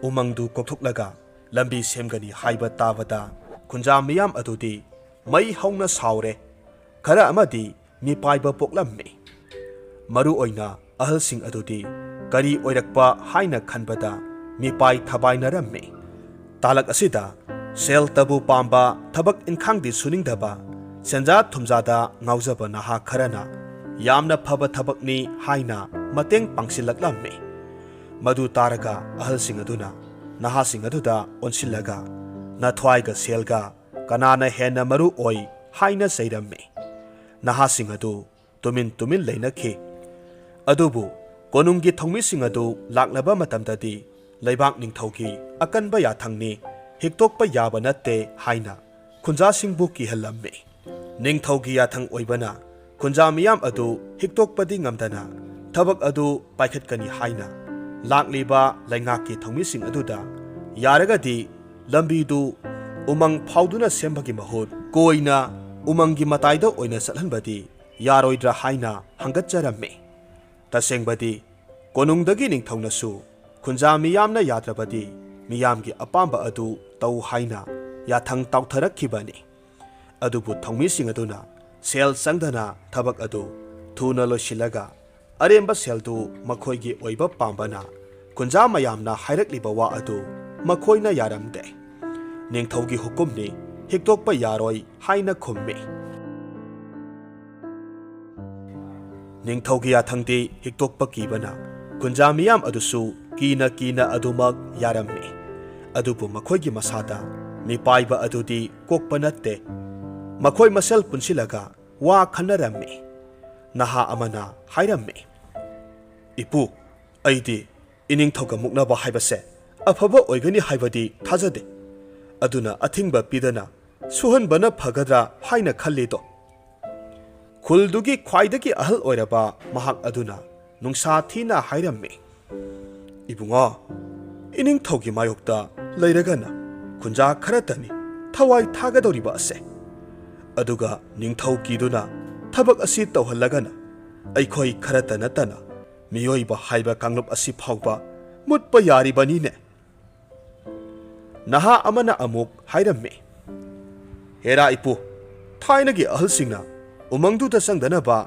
ꯎꯃꯪꯗꯨ ꯀꯣꯛꯊꯣꯛꯂꯒ ꯂꯝꯕꯤ ꯁꯦꯝꯒꯅꯤ ꯍꯥꯏꯕ ꯇꯥꯕꯗ ꯈꯨꯟꯖꯥ ꯃꯤꯌꯥꯝ ꯑꯗꯨꯗꯤ ꯃꯩ ꯍꯧꯅ ꯁꯥꯎꯔꯦ꯫ ꯈꯔ ꯑꯃꯗꯤ ꯃꯤꯄꯥꯏꯕ ꯄꯣꯛꯂꯝꯃꯤ꯫ ꯃꯔꯨ ꯑꯣꯏꯅ ꯑꯍꯜꯁꯤꯡ ꯑꯗꯨꯗꯤ ꯀꯔꯤ ꯑꯣꯏꯔꯛꯄ ꯍꯥꯏꯅ ꯈꯟꯕꯗ ꯃꯤꯄꯥꯏ ꯊꯕꯥꯏꯅꯔꯝꯃꯤ꯫ ꯇꯥꯂꯛ ꯑꯁꯤꯗ ꯁꯦꯜ ꯇꯕꯨ ꯄꯥꯝꯕ, ꯊꯕꯛ ꯏꯟꯈꯥꯡꯗꯤ ꯁꯨꯅꯤꯡꯗꯕ, ꯁꯦꯟꯖꯥ ꯊꯨꯝꯖꯥꯗ ꯉꯥꯎꯖꯕ ꯅꯍꯥ ꯈꯔꯅ ꯌꯥꯝꯅ ꯐꯕ ꯊꯕꯛꯅꯤ ꯍꯥꯏꯅ ꯃꯇꯦꯡ ꯄꯥꯡꯁꯤꯜꯂꯛꯂꯝꯃꯤ꯫ ꯃꯗꯨ ꯇꯥꯔꯒ ꯑꯍꯜꯁꯤꯡ ꯑꯗꯨꯅ ꯅꯍꯥꯁꯤꯡ ꯑꯗꯨꯗ ꯑꯣꯟꯁꯤꯜꯂꯒ "ꯅꯊ꯭ꯋꯥꯏꯒ ꯁꯦꯜꯒ ꯀꯅꯥꯅ ꯍꯦꯟꯅ ꯃꯔꯨ ꯑꯣꯏ?" ꯍꯥꯏꯅ ꯆꯩꯔꯝꯃꯤ꯫ ꯅꯍꯥꯁꯤꯡ ꯑꯗꯨ ꯇꯨꯃꯤꯟ ꯇꯨꯃꯤꯟ ꯂꯩꯅꯈꯤ꯫ ꯑꯗꯨꯕꯨ ꯀꯣꯅꯨꯡꯒꯤ ꯊꯧꯃꯤꯁꯤꯡ ꯑꯗꯨ ꯂꯥꯛꯂꯕ ꯃꯇꯝꯗꯗꯤ ꯂꯩꯕꯥꯛ ꯅꯤꯡꯊꯧꯒꯤ ꯑꯀꯟꯕ ꯌꯥꯊꯪꯅꯤ, ꯍꯤꯛꯇꯣꯛꯄ ꯌꯥꯕ ꯅꯠꯇꯦ ꯍꯥꯏꯅ ꯈꯨꯟꯖꯥꯁꯤꯡꯕꯨ ꯀꯤꯍꯜꯂꯝꯃꯤ꯫ ꯅꯤꯡꯊꯧꯒꯤ ꯌꯥꯊꯪ ꯑꯣꯏꯕꯅ ꯈꯨꯟꯖꯥ ꯃꯤꯌꯥꯝ ꯑꯗꯨ ꯍꯤꯛꯇꯣꯛꯄꯗꯤ ꯉꯝꯗꯅ ꯊꯕꯛ ꯑꯗꯨ ꯄꯥꯏꯈꯠꯀꯅꯤ ꯍꯥꯏꯅ ꯂꯥꯛꯂꯤꯕ ꯂꯩꯉꯥꯛꯀꯤ ꯊꯧꯃꯤꯁꯤꯡ ꯑꯗꯨꯗ ꯌꯥꯔꯒꯗꯤ ꯂꯝꯕꯤꯗꯨ ꯎꯃꯪ ꯐꯥꯎꯗꯨꯅ ꯁꯦꯝꯕꯒꯤ ꯃꯍꯨꯠ ꯀꯣꯏꯅ ꯎꯃꯪꯒꯤ ꯃꯇꯥꯏꯗ ꯑꯣꯏꯅ ꯆꯠꯍꯟꯕꯗꯤ ꯌꯥꯔꯣꯏꯗ꯭ꯔꯥ ꯍꯥꯏꯅ ꯍꯪꯒꯠꯆꯔꯝꯃꯤ꯫ ꯇꯁꯦꯡꯕꯗꯤ ꯀꯣꯅꯨꯡꯗꯒꯤ ꯅꯤꯡꯊꯧꯅꯁꯨ ꯈꯨꯟꯖꯥ ꯃꯤꯌꯥꯝꯅ ꯌꯥꯗ꯭ꯔꯕꯗꯤ ꯃꯤꯌꯥꯝꯒꯤ ꯑꯄꯥꯝꯕ ꯑꯗꯨ ꯇꯧ ꯍꯥꯏꯅ ꯌꯥꯊꯪ ꯇꯥꯎꯊꯔꯛꯈꯤꯕꯅꯤ꯫ ꯑꯗꯨꯕꯨ ꯊꯧꯃꯤꯁꯤꯡ ꯑꯗꯨꯅ ꯁꯦꯜ ꯆꯪꯗꯅ ꯊꯕꯛ ꯑꯗꯨ ꯊꯨꯅ ꯂꯣꯏꯁꯤꯜꯂꯒ ꯑꯔꯦꯝꯕ ꯁꯦꯜꯗꯨ ꯃꯈꯣꯏꯒꯤ ꯑꯣꯏꯕ ꯄꯥꯝꯕꯅ ꯈꯨꯟꯖꯥ ꯃꯌꯥꯝꯅ ꯍꯥꯏꯔꯛꯂꯤꯕ ꯋꯥ ꯑꯗꯨ ꯃꯈꯣꯏꯅ ꯌꯥꯔꯝꯗꯦ꯫ "ꯅꯤꯡꯊꯧꯒꯤ ꯍꯨꯀꯨꯝꯅꯤ, ꯍꯤꯛꯇꯣꯛꯄ ꯌꯥꯔꯣꯏ" ꯍꯥꯏꯅ ꯈꯨꯝꯃꯤ꯫ ꯅꯤꯡꯊꯧꯒꯤ ꯌꯥꯊꯪꯗꯤ ꯍꯤꯛꯇꯣꯛꯄ ꯀꯤꯕꯅ ꯈꯨꯟꯖꯥ ꯃꯤꯌꯥꯝ ꯑꯗꯨꯁꯨ ꯀꯤꯅ ꯀꯤꯅ ꯑꯗꯨꯃꯛ ꯌꯥꯔꯝꯃꯤ꯫ ꯑꯗꯨꯕꯨ ꯃꯈꯣꯏꯒꯤ ꯃꯁꯥꯗ ꯃꯤꯄꯥꯏꯕ ꯑꯗꯨꯗꯤ ꯀꯣꯛꯄ ꯅꯠꯇꯦ꯫ ꯃꯈꯣꯏ ꯃꯁꯦꯜ ꯄꯨꯟꯁꯤꯜꯂꯒ ꯋꯥ ꯈꯟꯅꯔꯝꯃꯤ꯫ ꯅꯍꯥ ꯑꯃꯅ ꯍꯥꯏꯔꯝꯃꯤ, "ꯏꯄꯨ, ꯑꯩꯗꯤ ꯏꯅꯤꯡꯊꯧꯒ ꯃꯨꯛꯅꯕ ꯍꯥꯏꯕꯁꯦ ꯑꯐꯕ ꯑꯣꯏꯒꯅꯤ ꯍꯥꯏꯕꯗꯤ ꯊꯥꯖꯗꯦ꯫ ꯑꯗꯨꯅ ꯑꯊꯤꯡꯕ ꯄꯤꯗꯅ ꯁꯨꯍꯟꯕꯅ ꯐꯒꯗ꯭ꯔꯥ ꯍꯥꯏꯅ ꯈꯜꯂꯤꯗꯣ?" ꯈꯨꯜꯗꯨꯒꯤ ꯈ꯭ꯋꯥꯏꯗꯒꯤ ꯑꯍꯜ ꯑꯣꯏꯔꯕ ꯃꯍꯥꯛ ꯑꯗꯨꯅ ꯅꯨꯡꯁꯥ ꯊꯤꯅ ꯍꯥꯏꯔꯝꯃꯤ, "ꯏꯕꯨꯡꯉꯣ, ꯏꯅꯤꯡꯊꯧꯒꯤ ꯃꯥꯌꯣꯛꯇ ꯂꯩꯔꯒꯅ ꯈꯨꯟꯖꯥ ꯈꯔꯇꯅꯤ ꯊꯋꯥꯏ ꯊꯥꯒꯗꯧꯔꯤꯕ ꯑꯁꯦ꯫ ꯑꯗꯨꯒ ꯅꯤꯡꯊꯧ ꯀꯤꯗꯨꯅ ꯊꯕꯛ ꯑꯁꯤ ꯇꯧꯍꯜꯂꯒꯅ ꯑꯩꯈꯣꯏ ꯈꯔꯇ ꯅꯠꯇꯅ ꯃꯤꯑꯣꯏꯕ ꯍꯥꯏꯕ ꯀꯥꯡꯂꯨꯞ ꯑꯁꯤ ꯐꯥꯎꯕ ꯃꯨꯠꯄ ꯌꯥꯔꯤꯕꯅꯤꯅꯦ꯫" ꯅꯍꯥ ꯑꯃꯅ ꯑꯃꯨꯛ ꯍꯥꯏꯔꯝꯃꯤ, "ꯍꯦꯔꯥ ꯏꯄꯨ, ꯊꯥꯏꯅꯒꯤ ꯑꯍꯜꯁꯤꯡꯅ ꯎꯃꯪꯗꯨꯗ ꯆꯪꯗꯅꯕ,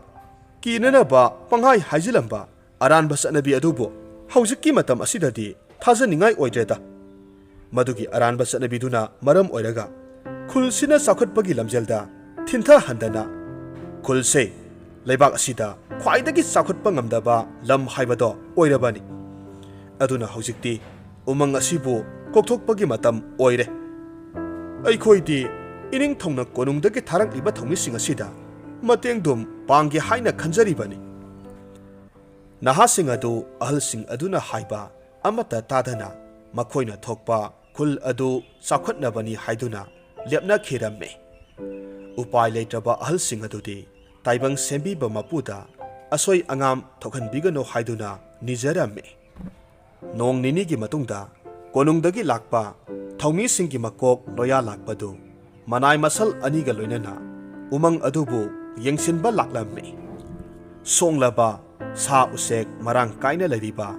ꯀꯤꯅꯅꯕ ꯄꯪꯍꯥꯏ ꯍꯥꯏꯖꯤꯜꯂꯝꯕ ꯑꯔꯥꯟꯕ ꯆꯠꯅꯕꯤ ꯑꯗꯨꯕꯨ ꯍꯧꯖꯤꯛꯀꯤ ꯃꯇꯝ ꯑꯁꯤꯗꯗꯤ ꯊꯥꯖꯅꯤꯡꯉꯥꯏ ꯑꯣꯏꯗ꯭ꯔꯦꯗ꯫ ꯃꯗꯨꯒꯤ ꯑꯔꯥꯟꯕ ꯆꯠꯅꯕꯤꯗꯨꯅ ꯃꯔꯝ ꯑꯣꯏꯔꯒ ꯈꯨꯜꯁꯤꯅ ꯆꯥꯎꯈꯠꯄꯒꯤ ꯂꯝꯖꯦꯜꯗ ꯊꯤꯟꯊꯍꯟꯗꯅ ꯈꯨꯜꯁꯦ ꯂꯩꯕꯥꯛ ꯑꯁꯤꯗ ꯈ꯭ꯋꯥꯏꯗꯒꯤ ꯆꯥꯎꯈꯠꯄ ꯉꯝꯗꯕ ꯂꯝ ꯍꯥꯏꯕꯗꯣ ꯑꯣꯏꯔꯕꯅꯤ꯫ ꯑꯗꯨꯅ ꯍꯧꯖꯤꯛꯇꯤ ꯎꯃꯪ ꯑꯁꯤꯕꯨ ꯀꯣꯛꯊꯣꯛꯄꯒꯤ ꯃꯇꯝ ꯑꯣꯏꯔꯦ꯫ ꯑꯩꯈꯣꯏꯗꯤ ꯏꯅꯤꯡꯊꯧꯅ ꯀꯣꯅꯨꯡꯗꯒꯤ ꯊꯥꯔꯛꯂꯤꯕ ꯊꯧꯃꯤꯁꯤꯡ ꯑꯁꯤꯗ ꯃꯇꯦꯡꯗꯨꯝ ꯄꯥꯡꯒꯦ ꯍꯥꯏꯅ ꯈꯟꯖꯔꯤꯕꯅꯤ꯫" ꯅꯍꯥꯁꯤꯡ ꯑꯗꯨ ꯑꯍꯜꯁꯤꯡ ꯑꯗꯨꯅ ꯍꯥꯏꯕ ꯑꯃꯠꯇ ꯇꯥꯗꯅ ꯃꯈꯣꯏꯅ ꯊꯣꯛꯄ ꯈꯨꯜ ꯑꯗꯨ ꯆꯥꯎꯈꯠꯅꯕꯅꯤ ꯍꯥꯏꯗꯨꯅ ꯂꯦꯞꯅꯈꯤꯔꯝꯃꯤ꯫ ꯎꯄꯥꯏ ꯂꯩꯇ꯭ꯔꯕ ꯑꯍꯜꯁꯤꯡ ꯑꯗꯨꯗꯤ ꯇꯥꯏꯕꯪ ꯁꯦꯝꯕꯤꯕ ꯃꯄꯨꯗ ꯑꯁꯣꯏ ꯑꯉꯥꯝ ꯊꯣꯛꯍꯟꯕꯤꯒꯅꯨ ꯍꯥꯏꯗꯨꯅ ꯅꯤꯖꯔꯝꯃꯤ꯫ ꯅꯣꯡ ꯅꯤꯅꯤꯒꯤ ꯃꯇꯨꯡꯗ ꯀꯣꯅꯨꯡꯗꯒꯤ ꯂꯥꯛꯄ ꯊꯧꯃꯤꯁꯤꯡꯒꯤ ꯃꯀꯣꯛ ꯂꯣꯌꯥ ꯂꯥꯛꯄꯗꯨ ꯃꯅꯥꯏ ꯃꯁꯜ ꯑꯅꯤꯒ ꯂꯣꯏꯅꯅ ꯎꯃꯪ ꯑꯗꯨꯕꯨ ꯌꯦꯡꯁꯤꯟꯕ ꯂꯥꯛꯂꯝꯃꯤ꯫ ꯁꯣꯡꯂꯕ ꯁꯥ ꯎꯆꯦꯛ ꯃꯔꯥꯡ ꯀꯥꯏꯅ ꯂꯩꯔꯤꯕ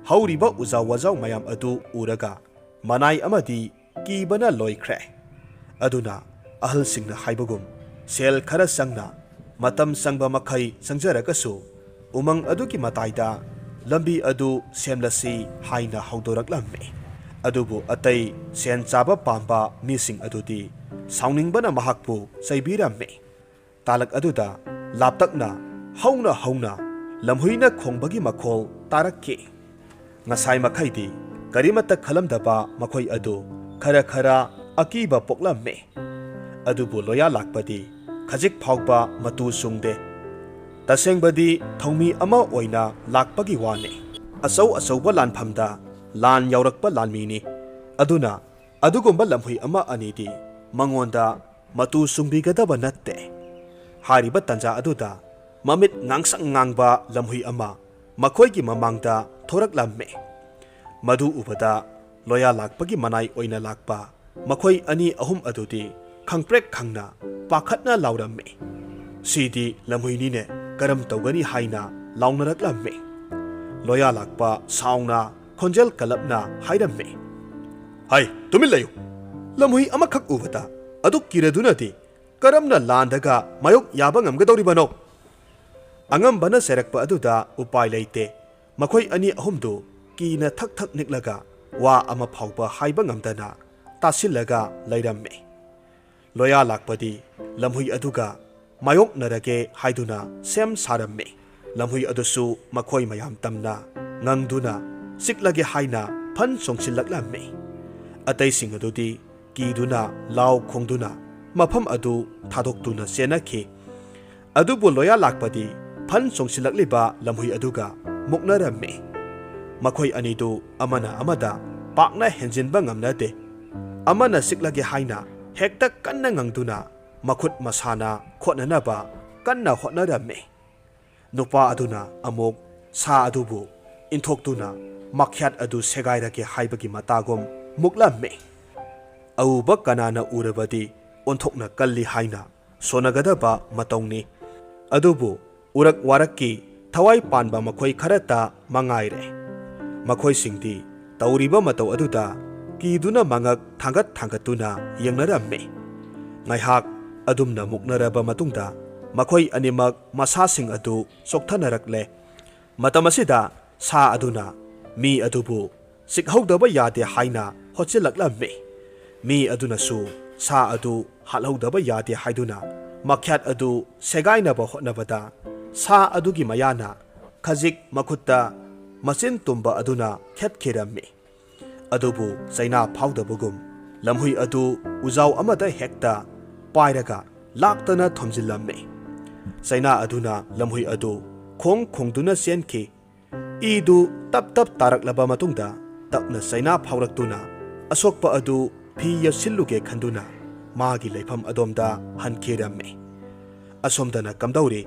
ꯍꯧꯔꯤꯕ ꯎꯖꯥꯎ ꯋꯥꯖꯥꯎ ꯃꯌꯥꯝ ꯑꯗꯨ ꯎꯔꯒ ꯃꯅꯥꯏ ꯑꯃꯗꯤ ꯀꯤꯕꯅ ꯂꯣꯏꯈ꯭ꯔꯦ꯫ ꯑꯗꯨꯅ ꯑꯍꯜꯁꯤꯡꯅ ꯍꯥꯏꯕꯒꯨꯝ ꯁꯦꯜ ꯈꯔ ꯆꯪꯅ, ꯃꯇꯝ ꯆꯪꯕ ꯃꯈꯩ ꯆꯪꯖꯔꯒꯁꯨ ꯎꯃꯪ ꯑꯗꯨꯒꯤ ꯃꯇꯥꯏꯗ ꯂꯝꯕꯤ ꯑꯗꯨ ꯁꯦꯝꯂꯁꯤ ꯍꯥꯏꯅ ꯍꯧꯗꯣꯔꯛꯂꯝꯃꯤ꯫ ꯑꯗꯨꯕꯨ ꯑꯇꯩ ꯁꯦꯟ ꯆꯥꯕ ꯄꯥꯝꯕ ꯃꯤꯁꯤꯡ ꯑꯗꯨꯗꯤ ꯁꯥꯎꯅꯤꯡꯕꯅ ꯃꯍꯥꯛꯄꯨ ꯆꯩꯕꯤꯔꯝꯃꯤ꯫ ꯇꯥꯂꯛ ꯑꯗꯨꯗ ꯂꯥꯞꯇꯛꯅ ꯍꯧꯅ ꯍꯧꯅ ꯂꯝꯍꯨꯏꯅ ꯈꯣꯡꯕꯒꯤ ꯃꯈꯣꯜ ꯇꯥꯔꯛꯈꯤ꯫ ꯉꯁꯥꯏ ꯃꯈꯩꯗꯤ ꯀꯔꯤꯃꯠꯇ ꯈꯜꯂꯝꯗꯕ ꯃꯈꯣꯏ ꯑꯗꯨ ꯈꯔ ꯈꯔ ꯑꯀꯤꯕ ꯄꯣꯛꯂꯝꯃꯦ꯫ ꯑꯗꯨꯕꯨ ꯂꯣꯌꯥ ꯂꯥꯛꯄꯗꯤ ꯈꯖꯤꯛ ꯐꯥꯎꯕ ꯃꯇꯨ ꯁꯨꯡꯗꯦ꯫ ꯇꯁꯦꯡꯕꯗꯤ ꯊꯧꯃꯤ ꯑꯃ ꯑꯣꯏꯅ ꯂꯥꯛꯄꯒꯤ ꯋꯥꯅꯤ꯫ ꯑꯆꯧ ꯑꯆꯧꯕ ꯂꯥꯟꯐꯝꯗ ꯂꯥꯟ ꯌꯥꯎꯔꯛꯄ ꯂꯥꯟꯃꯤꯅꯤ꯫ ꯑꯗꯨꯅ ꯑꯗꯨꯒꯨꯝꯕ ꯂꯝꯍꯨꯏ ꯑꯃ ꯑꯅꯤꯗꯤ ꯃꯉꯣꯟꯗ ꯃꯇꯨ ꯁꯨꯡꯕꯤꯒꯗꯕ ꯅꯠꯇꯦ꯫ ꯍꯥꯏꯔꯤꯕ ꯇꯟꯖꯥ ꯑꯗꯨꯗ ꯃꯃꯤꯠ ꯉꯥꯡꯁꯪ ꯉꯥꯡꯕ ꯂꯝꯍꯨꯏ ꯑꯃ ꯃꯈꯣꯏꯒꯤ ꯃꯃꯥꯡꯗ ꯊꯣꯔꯛꯂꯝꯃꯤ꯫ ꯃꯗꯨ ꯎꯕꯗ ꯂꯣꯌꯥ ꯂꯥꯛꯄꯒꯤ ꯃꯅꯥꯏ ꯑꯣꯏꯅ ꯂꯥꯛꯄ ꯃꯈꯣꯏ ꯑꯅꯤ ꯑꯍꯨꯝ ꯑꯗꯨꯗꯤ ꯈꯪꯄ꯭ꯔꯦꯛ ꯈꯪꯅ ꯄꯥꯈꯠꯅ ꯂꯥꯎꯔꯝꯃꯤ꯫ "ꯁꯤꯗꯤ ꯂꯝꯍꯨꯏꯅꯤꯅꯦ, ꯀꯔꯝ ꯇꯧꯒꯅꯤ?" ꯍꯥꯏꯅ ꯂꯥꯎꯅꯔꯛꯂꯝꯃꯤ꯫ ꯂꯣꯌꯥ ꯂꯥꯛꯄ ꯁꯥꯎꯅ ꯈꯣꯟꯖꯦꯜ ꯀꯜꯂꯞꯅ ꯍꯥꯏꯔꯝꯃꯤ, "ꯍꯩ, ꯇꯨꯃꯤꯟ ꯂꯩꯌꯨ! ꯂꯝꯍꯨꯏ ꯑꯃꯈꯛ ꯎꯕꯗ ꯑꯗꯨꯛ ꯀꯤꯔꯗꯨꯅꯗꯤ ꯀꯔꯝꯅ ꯂꯥꯟꯗꯒ ꯃꯥꯌꯣꯛ ꯌꯥꯕ ꯉꯝꯒꯗꯧꯔꯤꯕꯅꯣ?" ꯑꯉꯝꯕꯅ ꯆꯩꯔꯛꯄ ꯑꯗꯨꯗ ꯎꯄꯥꯏ ꯂꯩꯇꯦ꯫ ꯃꯈꯣꯏ ꯑꯅꯤ ꯑꯍꯨꯝꯗꯨ ꯀꯤꯅ ꯊꯛ ꯊꯛ ꯅꯤꯛꯂꯒ ꯋꯥ ꯑꯃ ꯐꯥꯎꯕ ꯍꯥꯏꯕ ꯉꯝꯗꯅ ꯇꯥꯁꯤꯜꯂꯒ ꯂꯩꯔꯝꯃꯤ꯫ ꯂꯣꯌꯥ ꯂꯥꯛꯄꯗꯤ ꯂꯝꯍꯨꯏ ꯑꯗꯨꯒ ꯃꯥꯌꯣꯛꯅꯔꯒꯦ ꯍꯥꯏꯗꯨꯅ ꯁꯦꯝ ꯁꯥꯔꯝꯃꯤ꯫ ꯂꯝꯍꯨꯏ ꯑꯗꯨꯁꯨ ꯃꯈꯣꯏ ꯃꯌꯥꯝ ꯇꯝꯅ ꯉꯪꯗꯨꯅ ꯆꯤꯛꯂꯒꯦ ꯍꯥꯏꯅ ꯐꯟ ꯆꯣꯡꯁꯤꯜꯂꯛꯂꯝꯃꯤ꯫ ꯑꯇꯩꯁꯤꯡ ꯑꯗꯨꯗꯤ ꯀꯤꯗꯨꯅ ꯂꯥꯎ ꯈꯣꯡꯗꯨꯅ ꯃꯐꯝ ꯑꯗꯨ ꯊꯥꯗꯣꯛꯇꯨꯅ ꯆꯦꯟꯅꯈꯤ꯫ ꯑꯗꯨꯕꯨ ꯂꯣꯌꯥ ꯂꯥꯛꯄꯗꯤ ꯐꯟ ꯆꯣꯡꯁꯤꯜꯂꯛꯂꯤꯕ ꯂꯝꯍꯨꯏ ꯑꯗꯨꯒ ꯃꯨꯛꯅꯔꯝꯃꯤ꯫ ꯃꯈꯣꯏ ꯑꯅꯤꯗꯨ ꯑꯃꯅ ꯑꯃꯗ ꯄꯥꯛꯅ ꯍꯦꯟꯖꯤꯟꯕ ꯉꯝꯅꯗꯦ꯫ ꯑꯃꯅ ꯆꯤꯛꯂꯒꯦ ꯍꯥꯏꯅ ꯍꯦꯛꯇ ꯀꯟꯅ ꯉꯪꯗꯨꯅ ꯃꯈꯨꯠ ꯃꯁꯥꯅ ꯈꯣꯠꯅꯅꯕ ꯀꯟꯅ ꯍꯣꯠꯅꯔꯝꯃꯤ꯫ ꯅꯨꯄꯥ ꯑꯗꯨꯅ ꯑꯃꯨꯛ ꯁꯥ ꯑꯗꯨꯕꯨ ꯏꯟꯊꯣꯛꯇꯨꯅ ꯃꯈ꯭ꯌꯥꯠ ꯑꯗꯨ ꯁꯦꯒꯥꯏꯔꯒꯦ ꯍꯥꯏꯕꯒꯤ ꯃꯇꯥꯒꯨꯝ ꯃꯨꯛꯂꯝꯃꯤ꯫ ꯑꯎꯕ ꯀꯅꯥꯅ ꯎꯔꯕꯗꯤ ꯑꯣꯟꯊꯣꯛꯅ ꯀꯜꯂꯤ ꯍꯥꯏꯅ ꯁꯣꯟꯅꯒꯗꯕ ꯃꯇꯧꯅꯤ꯫ ꯑꯗꯨꯕꯨ ꯎꯔꯛ ꯋꯥꯔꯛꯀꯤ ꯊꯋꯥꯏ ꯄꯥꯟꯕ ꯃꯈꯣꯏ ꯈꯔꯇ ꯃꯉꯥꯏꯔꯦ꯫ ꯃꯈꯣꯏꯁꯤꯡꯗꯤ ꯇꯧꯔꯤꯕ ꯃꯇꯧ ꯑꯗꯨꯗ ꯀꯤꯗꯨꯅ ꯃꯉꯛ ꯊꯥꯡꯒꯠ ꯊꯥꯡꯒꯠꯇꯨꯅ ꯌꯦꯡꯅꯔꯝꯃꯤ꯫ ꯉꯥꯏꯍꯥꯛ ꯑꯗꯨꯝꯅ ꯃꯨꯛꯅꯔꯕ ꯃꯇꯨꯡꯗ ꯃꯈꯣꯏ ꯑꯅꯤꯃꯛ ꯃꯁꯥꯁꯤꯡ ꯑꯗꯨ ꯆꯣꯛꯊꯅꯔꯛꯂꯦ꯫ ꯃꯇꯝ ꯑꯁꯤꯗ ꯁꯥ ꯑꯗꯨꯅ ꯃꯤ ꯑꯗꯨꯕꯨ ꯆꯤꯛꯍꯧꯗꯕ ꯌꯥꯗꯦ ꯍꯥꯏꯅ ꯍꯣꯠꯆꯤꯜꯂꯛꯂꯝꯃꯤ꯫ ꯃꯤ ꯑꯗꯨꯅꯁꯨ ꯁꯥ ꯑꯗꯨ ꯍꯥꯠꯍꯧꯗꯕ ꯌꯥꯗꯦ ꯍꯥꯏꯗꯨꯅ ꯃꯈ꯭ꯌꯥꯠ ꯑꯗꯨ ꯁꯦꯒꯥꯏꯅꯕ ꯍꯣꯠꯅꯕꯗ ꯁꯥ ꯑꯗꯨꯒꯤ ꯃꯌꯥꯅ ꯈꯖꯤꯛ ꯃꯈꯨꯠꯇ ꯃꯆꯤꯟ ꯇꯨꯝꯕ ꯑꯗꯨꯅ ꯈꯦꯠꯈꯤꯔꯝꯃꯤ꯫ ꯑꯗꯨꯕꯨ ꯆꯩꯅꯥ ꯐꯥꯎꯗꯕꯒꯨꯝ ꯂꯝꯍꯨꯏ ꯑꯗꯨ ꯎꯖꯥꯎ ꯑꯃꯗ ꯍꯦꯛꯇ ꯄꯥꯏꯔꯒ ꯂꯥꯛꯇꯅ ꯊꯣꯝꯖꯤꯜꯂꯝꯃꯤ꯫ ꯆꯩꯅꯥ ꯑꯗꯨꯅ ꯂꯝꯍꯨꯏ ꯑꯗꯨ ꯈꯣꯡ ꯈꯣꯡꯗꯨꯅ ꯆꯦꯟꯈꯤ꯫ ꯏꯗꯨ ꯇꯞ ꯇꯞ ꯇꯥꯔꯛꯂꯕ ꯃꯇꯨꯡꯗ ꯇꯞꯅ ꯆꯩꯅꯥ ꯐꯥꯎꯔꯛꯇꯨꯅ ꯑꯁꯣꯛꯄ ꯑꯗꯨ ꯐꯤ ꯌꯦꯠꯁꯤꯜꯂꯨꯒꯦ ꯈꯟꯗꯨꯅ ꯃꯥꯒꯤ ꯂꯩꯐꯝ ꯑꯗꯣꯝꯗ ꯍꯟꯈꯤꯔꯝꯃꯤ꯫ ꯑꯁꯣꯝꯗꯅ ꯀꯝꯗꯧꯔꯤ?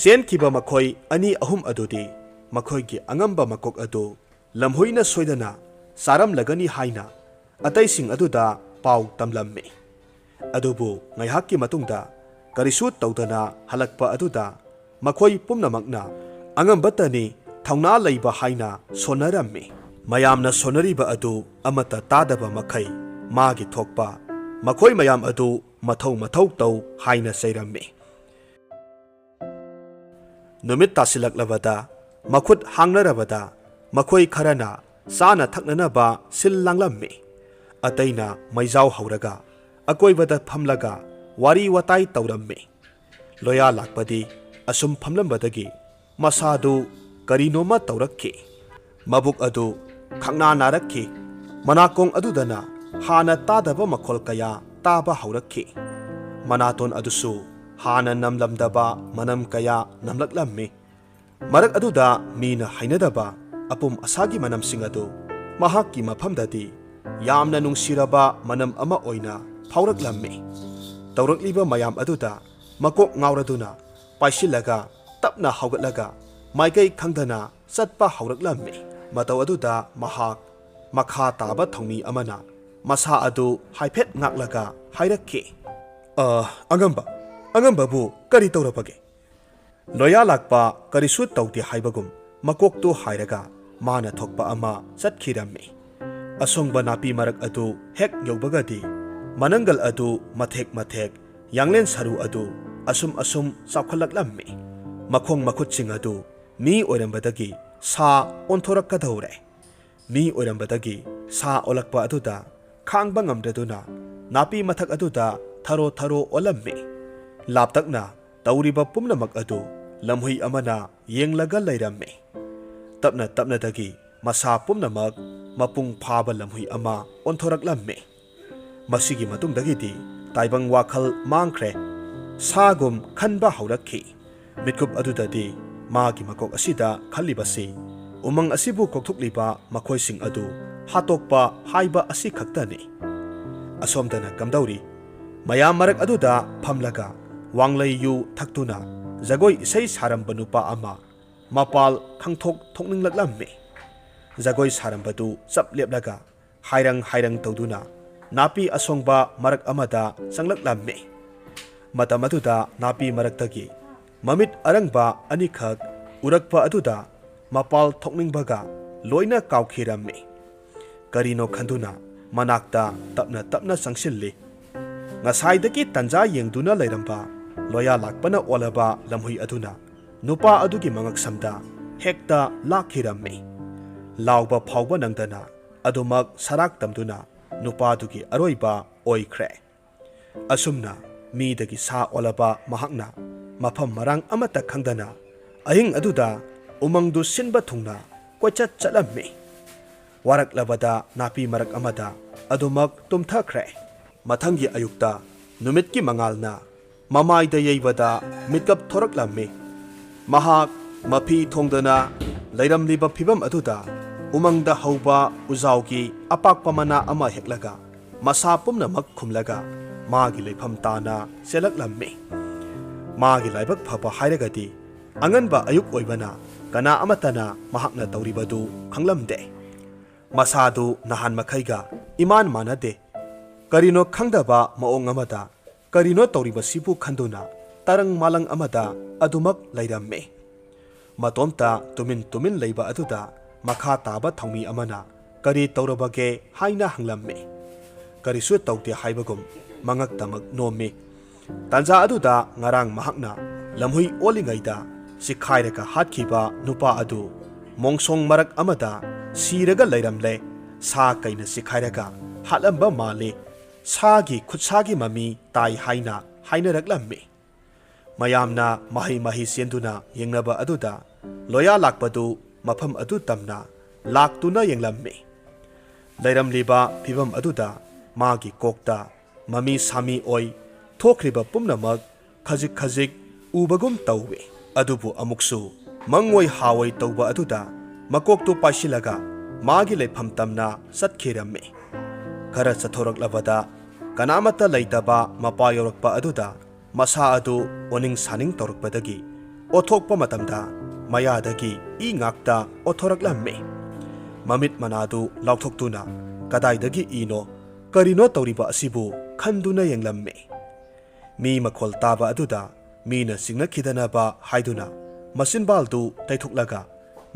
ꯆꯦꯟꯈꯤꯕ ꯃꯈꯣꯏ ꯑꯅꯤ ꯑꯍꯨꯝ ꯑꯗꯨꯗꯤ ꯃꯈꯣꯏꯒꯤ ꯑꯉꯝꯕ ꯃꯀꯣꯛ ꯑꯗꯨ ꯂꯝꯍꯨꯏꯅ ꯁꯣꯏꯗꯅ ꯆꯥꯔꯝꯂꯒꯅꯤ ꯍꯥꯏꯅ ꯑꯇꯩꯁꯤꯡ ꯑꯗꯨꯗ ꯄꯥꯎ ꯇꯝꯂꯝꯃꯤ꯫ ꯑꯗꯨꯕꯨ ꯉꯥꯏꯍꯥꯛꯀꯤ ꯃꯇꯨꯡꯗ ꯀꯔꯤꯁꯨ ꯇꯧꯗꯅ ꯍꯜꯂꯛꯄ ꯑꯗꯨꯗ ꯃꯈꯣꯏ ꯄꯨꯝꯅꯃꯛꯅ ꯑꯉꯝꯕꯇꯅꯤ, ꯊꯧꯅꯥ ꯂꯩꯕ ꯍꯥꯏꯅ ꯁꯣꯟꯅꯔꯝꯃꯤ꯫ ꯃꯌꯥꯝꯅ ꯁꯣꯟꯅꯔꯤꯕ ꯑꯗꯨ ꯑꯃꯠꯇ ꯇꯥꯗꯕ ꯃꯈꯩ ꯃꯥꯒꯤ ꯊꯣꯛꯄ ꯃꯈꯣꯏ ꯃꯌꯥꯝ ꯑꯗꯨ ꯃꯊꯧ ꯃꯊꯧ ꯇꯧ ꯍꯥꯏꯅ ꯆꯩꯔꯝꯃꯤ꯫ ꯅꯨꯃꯤꯠ ꯇꯥꯁꯤꯜꯂꯛꯂꯕꯗ ꯃꯈꯨꯠ ꯍꯥꯡꯅꯔꯕꯗ ꯃꯈꯣꯏ ꯈꯔꯅ ꯆꯥꯅ ꯊꯛꯅꯅꯕ ꯁꯤꯜ ꯂꯥꯡꯂꯝꯃꯤ꯫ ꯑꯇꯩꯅ ꯃꯩꯖꯥꯎ ꯍꯧꯔꯒ ꯑꯀꯣꯏꯕꯗ ꯐꯝꯂꯒ ꯋꯥꯔꯤ ꯋꯥꯇꯥꯏ ꯇꯧꯔꯝꯃꯤ꯫ ꯂꯣꯌꯥ ꯂꯥꯛꯄꯗꯤ ꯑꯁꯨꯝ ꯐꯝꯂꯝꯕꯗꯒꯤ ꯃꯁꯥꯗꯨ ꯀꯔꯤꯅꯣꯃ ꯇꯧꯔꯛꯈꯤ꯫ ꯃꯕꯨꯛ ꯑꯗꯨ ꯈꯪꯅꯥ ꯅꯥꯔꯛꯈꯤ꯫ ꯃꯅꯥꯀꯣꯡ ꯑꯗꯨꯗꯅ ꯍꯥꯟꯅ ꯇꯥꯗꯕ ꯃꯈꯣꯜ ꯀꯌꯥ ꯇꯥꯕ ꯍꯧꯔꯛꯈꯤ꯫ ꯃꯅꯥꯇꯣꯟ ꯑꯗꯨꯁꯨ ꯍꯥꯟꯅ ꯅꯝꯂꯝꯗꯕ ꯃꯅꯝ ꯀꯌꯥ ꯅꯝꯂꯛꯂꯝꯃꯤ꯫ ꯃꯔꯛ ꯑꯗꯨꯗ ꯃꯤꯅ ꯍꯩꯅꯗꯕ ꯑꯄꯨꯝ ꯑꯁꯥꯒꯤ ꯃꯅꯝꯁꯤꯡ ꯑꯗꯨ ꯃꯍꯥꯛꯀꯤ ꯃꯐꯝꯗꯗꯤ ꯌꯥꯝꯅ ꯅꯨꯡꯁꯤꯔꯕ ꯃꯅꯝ ꯑꯃ ꯑꯣꯏꯅ ꯐꯥꯎꯔꯛꯂꯝꯃꯤ꯫ ꯇꯧꯔꯛꯂꯤꯕ ꯃꯌꯥꯝ ꯑꯗꯨꯗ ꯃꯀꯣꯛ ꯉꯥꯎꯔꯗꯨꯅ ꯄꯥꯏꯁꯤꯜꯂꯒ ꯇꯞꯅ ꯍꯧꯒꯠꯂꯒ ꯃꯥꯏꯀꯩ ꯈꯪꯗꯅ ꯆꯠꯄ ꯍꯧꯔꯛꯂꯝꯃꯤ꯫ ꯃꯇꯧ ꯑꯗꯨꯗ ꯃꯍꯥꯛ ꯃꯈꯥ ꯇꯥꯕ ꯊꯧꯃꯤ ꯑꯃꯅ ꯃꯁꯥ ꯑꯗꯨ ꯍꯥꯏꯐꯦꯠ ꯉꯥꯛꯂꯒ ꯍꯥꯏꯔꯛꯈꯤ, "ꯑ, ꯑꯉꯝꯕ, ꯑꯉꯝꯕꯕꯨ ꯀꯔꯤ ꯇꯧꯔꯕꯒꯦ?" ꯂꯣꯌꯥ ꯂꯥꯛꯄ ꯀꯔꯤꯁꯨ ꯇꯧꯗꯦ ꯍꯥꯏꯕꯒꯨꯝ ꯃꯀꯣꯛꯇꯨ ꯍꯥꯏꯔꯒ ꯃꯥꯅ ꯊꯣꯛꯄ ꯑꯃ ꯆꯠꯈꯤꯔꯝꯃꯤ꯫ ꯑꯁꯣꯡꯕ ꯅꯥꯄꯤ ꯃꯔꯛ ꯑꯗꯨ ꯍꯦꯛ ꯌꯧꯕꯒꯗꯤ ꯃꯅꯪꯒꯜ ꯑꯗꯨ ꯃꯊꯦꯛ ꯃꯊꯦꯛ, ꯌꯥꯡꯂꯦꯟ ꯁꯔꯨ ꯑꯗꯨ ꯑꯁꯨꯝ ꯑꯁꯨꯝ ꯆꯥꯎꯈꯠꯂꯛꯂꯝꯃꯤ꯫ ꯃꯈꯣꯡ ꯃꯈꯨꯠꯁꯤꯡ ꯑꯗꯨ ꯃꯤ ꯑꯣꯏꯔꯝꯕꯗꯒꯤ ꯁꯥ ꯑꯣꯟꯊꯣꯔꯛꯀꯗꯧꯔꯦ꯫ ꯃꯤ ꯑꯣꯏꯔꯝꯕꯗꯒꯤ ꯁꯥ ꯑꯣꯜꯂꯛꯄ ꯑꯗꯨꯗ ꯈꯥꯡꯕ ꯉꯝꯗ꯭ꯔꯗꯨꯅ ꯅꯥꯄꯤ ꯃꯊꯛ ꯑꯗꯨꯗ ꯊꯔꯣ ꯊꯔꯣ ꯑꯣꯜꯂꯝꯃꯤ꯫ ꯂꯥꯞꯇꯛꯅ ꯇꯧꯔꯤꯕ ꯄꯨꯝꯅꯃꯛ ꯑꯗꯨ ꯂꯝꯍꯨꯏ ꯑꯃꯅ ꯌꯦꯡꯂꯒ ꯂꯩꯔꯝꯃꯤ꯫ ꯇꯞꯅ ꯇꯞꯅꯗꯒꯤ ꯃꯁꯥ ꯄꯨꯝꯅꯃꯛ ꯃꯄꯨꯡ ꯐꯥꯕ ꯂꯝꯍꯨꯏ ꯑꯃ ꯑꯣꯟꯊꯣꯔꯛꯂꯝꯃꯤ꯫ ꯃꯁꯤꯒꯤ ꯃꯇꯨꯡꯗꯒꯤꯗꯤ ꯇꯥꯏꯕꯪ ꯋꯥꯈꯜ ꯃꯥꯡꯈ꯭ꯔꯦ꯫ ꯁꯥꯒꯨꯝ ꯈꯟꯕ ꯍꯧꯔꯛꯈꯤ꯫ ꯃꯤꯠꯀꯨꯞ ꯑꯗꯨꯗꯗꯤ ꯃꯥꯒꯤ ꯃꯀꯣꯛ ꯑꯁꯤꯗ ꯈꯜꯂꯤꯕꯁꯤ ꯎꯃꯪ ꯑꯁꯤꯕꯨ ꯀꯣꯛꯊꯣꯛꯂꯤꯕ ꯃꯈꯣꯏꯁꯤꯡ ꯑꯗꯨ ꯍꯥꯠꯇꯣꯛꯄ ꯍꯥꯏꯕ ꯑꯁꯤ ꯈꯛꯇꯅꯤ꯫ ꯑꯁꯣꯝꯗꯅ ꯀꯝꯗꯧꯔꯤ? ꯃꯌꯥꯝ ꯃꯔꯛ ꯑꯗꯨꯗ ꯐꯝꯂꯒ ꯋꯥꯡꯂꯩ ꯌꯨ ꯊꯛꯇꯨꯅ ꯖꯒꯣꯏ ꯏꯁꯩ ꯁꯥꯔꯝꯕ ꯅꯨꯄꯥ ꯑꯃ ꯃꯄꯥꯜ ꯈꯪꯊꯣꯛ ꯊꯣꯛꯅꯤꯡꯂꯛꯂꯝꯃꯤ꯫ ꯖꯒꯣꯏ ꯁꯥꯔꯝꯕꯗꯨ ꯆꯞ ꯂꯦꯞꯂꯒ ꯍꯥꯏꯔꯪ ꯍꯥꯏꯔꯪ ꯇꯧꯗꯨꯅ ꯅꯥꯄꯤ ꯑꯁꯣꯡꯕ ꯃꯔꯛ ꯑꯃꯗ ꯆꯪꯂꯛꯂꯝꯃꯤ꯫ ꯃꯇꯝ ꯑꯗꯨꯗ ꯅꯥꯄꯤ ꯃꯔꯛꯇꯒꯤ ꯃꯃꯤꯠ ꯑꯔꯪꯕ ꯑꯅꯤꯈꯛ ꯎꯔꯛꯄ ꯑꯗꯨꯗ ꯃꯄꯥꯜ ꯊꯣꯛꯅꯤꯡꯕꯒ ꯂꯣꯏꯅ ꯀꯥꯎꯈꯤꯔꯝꯃꯤ꯫ ꯀꯔꯤꯅꯣ ꯈꯟꯗꯨꯅ ꯃꯅꯥꯛꯇ ꯇꯞꯅ ꯇꯞꯅ ꯆꯪꯁꯤꯜꯂꯤ꯫ ꯉꯁꯥꯏꯗꯒꯤ ꯇꯟꯖꯥ ꯌꯦꯡꯗꯨꯅ ꯂꯩꯔꯝꯕ ꯂꯣꯌꯥ ꯂꯥꯛꯄꯅ ꯑꯣꯜꯂꯕ ꯂꯝꯍꯨꯏ ꯑꯗꯨꯅ ꯅꯨꯄꯥ ꯑꯗꯨꯒꯤ ꯃꯉꯛꯁꯝꯗ ꯍꯦꯛꯇ ꯂꯥꯛꯈꯤꯔꯝꯃꯤ꯫ ꯂꯥꯎꯕ ꯐꯥꯎꯕ ꯅꯪꯗꯅ ꯑꯗꯨꯃꯛ ꯁꯔꯥꯛ ꯇꯝꯗꯨꯅ ꯅꯨꯄꯥꯗꯨꯒꯤ ꯑꯔꯣꯏꯕ ꯑꯣꯏꯈ꯭ꯔꯦ꯫ ꯑꯁꯨꯝꯅ ꯃꯤꯗꯒꯤ ꯁꯥ ꯑꯣꯜꯂꯕ ꯃꯍꯥꯛꯅ ꯃꯐꯝ ꯃꯔꯥꯡ ꯑꯃꯠꯇ ꯈꯪꯗꯅ ꯑꯍꯤꯡ ꯑꯗꯨꯗ ꯎꯃꯪꯗꯨ ꯁꯤꯟꯕ ꯊꯨꯡꯅ ꯀꯣꯏꯆꯠ ꯆꯠꯂꯝꯃꯤ꯫ ꯋꯥꯔꯛꯂꯕꯗ ꯅꯥꯄꯤ ꯃꯔꯛ ꯑꯃꯗ ꯑꯗꯨꯃꯛ ꯇꯨꯝꯊꯈ꯭ꯔꯦ꯫ ꯃꯊꯪꯒꯤ ꯑꯌꯨꯛꯇ ꯅꯨꯃꯤꯠꯀꯤ ꯃꯉꯥꯜꯅ ꯃꯃꯥꯏꯗ ꯌꯩꯕꯗ ꯃꯤꯠꯀꯞ ꯊꯣꯔꯛꯂꯝꯃꯤ꯫ ꯃꯍꯥꯛ ꯃꯐꯤ ꯊꯣꯡꯗꯅ ꯂꯩꯔꯝꯂꯤꯕ ꯐꯤꯚꯝ ꯑꯗꯨꯗ ꯎꯃꯪꯗ ꯍꯧꯕ ꯎꯖꯥꯎꯒꯤ ꯑꯄꯥꯛꯄ ꯃꯅꯥ ꯑꯃ ꯍꯦꯛꯂꯒ ꯃꯁꯥ ꯄꯨꯝꯅꯃꯛ ꯈꯨꯝꯂꯒ ꯃꯥꯒꯤ ꯂꯩꯐꯝ ꯇꯥꯅ ꯆꯦꯜꯂꯛꯂꯝꯃꯤ꯫ ꯃꯥꯒꯤ ꯂꯥꯏꯕꯛ ꯐꯕ ꯍꯥꯏꯔꯒꯗꯤ ꯑꯉꯟꯕ ꯑꯌꯨꯛ ꯑꯣꯏꯕꯅ ꯀꯅꯥ ꯑꯃꯠꯇꯅ ꯃꯍꯥꯛꯅ ꯇꯧꯔꯤꯕꯗꯨ ꯈꯪꯂꯝꯗꯦ꯫ ꯃꯁꯥꯗꯨ ꯅꯍꯥꯟ ꯃꯈꯩꯒ ꯏꯃꯥꯟ ꯃꯥꯟꯅꯗꯦ꯫ ꯀꯔꯤꯅꯣ ꯈꯪꯗꯕ ꯃꯑꯣꯡ ꯑꯃꯗ ꯀꯔꯤꯅꯣ ꯇꯧꯔꯤꯕꯁꯤꯕꯨ ꯈꯟꯗꯨꯅ ꯇꯔꯪ ꯃꯥꯂꯪ ꯑꯃꯗ ꯑꯗꯨꯃꯛ ꯂꯩꯔꯝꯃꯤ꯫ ꯃꯇꯣꯝꯇ ꯇꯨꯃꯤꯟ ꯇꯨꯃꯤꯟ ꯂꯩꯕ ꯑꯗꯨꯗ ꯃꯈꯥ ꯇꯥꯕ ꯊꯧꯃꯤ ꯑꯃꯅ ꯀꯔꯤ ꯇꯧꯔꯕꯒꯦ ꯍꯥꯏꯅ ꯍꯪꯂꯝꯃꯤ꯫ ꯀꯔꯤꯁꯨ ꯇꯧꯗꯦ ꯍꯥꯏꯕꯒꯨꯝ ꯃꯉꯛꯇꯃꯛ ꯅꯣꯝꯃꯤ꯫ ꯇꯥꯟꯖꯥ ꯑꯗꯨꯗ ꯉꯔꯥꯡ ꯃꯍꯥꯛꯅ ꯂꯝꯍꯨꯏ ꯑꯣꯜꯂꯤꯉꯩꯗ ꯆꯤꯈꯥꯏꯔꯒ ꯍꯥꯠꯈꯤꯕ ꯅꯨꯄꯥ ꯑꯗꯨ ꯃꯣꯡꯁꯣꯡ ꯃꯔꯛ ꯑꯃꯗ ꯁꯤꯔꯒ ꯂꯩꯔꯝꯂꯦ꯫ ꯁꯥ ꯀꯩꯅ ꯆꯤꯈꯥꯏꯔꯒ ꯍꯥꯠꯂꯝꯕ ꯃꯥꯜꯂꯤ꯫ ꯁꯥꯒꯤ ꯈꯨꯠꯁꯥꯒꯤ ꯃꯃꯤ ꯇꯥꯏ ꯍꯥꯏꯅ ꯍꯥꯏꯅꯔꯛꯂꯝꯃꯤ꯫ ꯃꯌꯥꯝꯅ ꯃꯍꯩ ꯃꯍꯩ ꯆꯦꯟꯗꯨꯅ ꯌꯦꯡꯅꯕ ꯑꯗꯨꯗ ꯂꯣꯌꯥ ꯂꯥꯛꯄꯗꯨ ꯃꯐꯝ ꯑꯗꯨ ꯇꯝꯅ ꯂꯥꯛꯇꯨꯅ ꯌꯦꯡꯂꯝꯃꯤ꯫ ꯂꯩꯔꯝꯂꯤꯕ ꯐꯤꯕꯝ ꯑꯗꯨꯗ ꯃꯥꯒꯤ ꯀꯣꯛꯇ ꯃꯃꯤ ꯁꯥꯃꯤ ꯑꯣꯏ ꯊꯣꯛꯈ꯭ꯔꯤꯕ ꯄꯨꯝꯅꯃꯛ ꯈꯖꯤꯛ ꯈꯖꯤꯛ ꯎꯕꯒꯨꯝ ꯇꯧꯏ꯫ ꯑꯗꯨꯕꯨ ꯑꯃꯨꯛꯁꯨ ꯃꯪꯑꯣꯏ ꯍꯥꯑꯣꯏ ꯇꯧꯕ ꯑꯗꯨꯗ ꯃꯀꯣꯛꯇꯨ ꯄꯥꯏꯁꯤꯜꯂꯒ ꯃꯥꯒꯤ ꯂꯩꯐꯝ ꯇꯝꯅ ꯆꯠꯈꯤꯔꯝꯃꯤ꯫ ꯈꯔ ꯆꯠꯊꯣꯔꯛꯂꯕꯗ ꯀꯅꯥꯃꯠꯇ ꯂꯩꯇꯕ ꯃꯄꯥ ꯌꯧꯔꯛꯄ ꯑꯗꯨꯗ ꯃꯁꯥ ꯑꯗꯨ ꯑꯣꯅꯤꯡ ꯁꯥꯅꯤꯡ ꯇꯧꯔꯛꯄꯗꯒꯤ ꯑꯣꯊꯣꯛꯄ ꯃꯇꯝꯗ ꯃꯌꯥꯗꯒꯤ ꯏ ꯉꯥꯛꯇ ꯑꯣꯊꯣꯔꯛꯂꯝꯃꯤ꯫ ꯃꯃꯤꯠ ꯃꯅꯥꯗꯨ ꯂꯥꯎꯊꯣꯛꯇꯨꯅ "ꯀꯗꯥꯏꯗꯒꯤ ꯏꯅꯣ? ꯀꯔꯤꯅꯣ ꯇꯧꯔꯤꯕ ꯑꯁꯤꯕꯨ?" ꯈꯟꯗꯨꯅ ꯌꯦꯡꯂꯝꯃꯤ꯫ ꯃꯤ ꯃꯈꯣꯜ ꯇꯥꯕ ꯑꯗꯨꯗ ꯃꯤꯅ ꯆꯤꯡꯅꯈꯤꯗꯅꯕ ꯍꯥꯏꯗꯨꯅ ꯃꯆꯤꯟꯕꯥꯜꯗꯨ ꯇꯩꯊꯣꯛꯂꯒ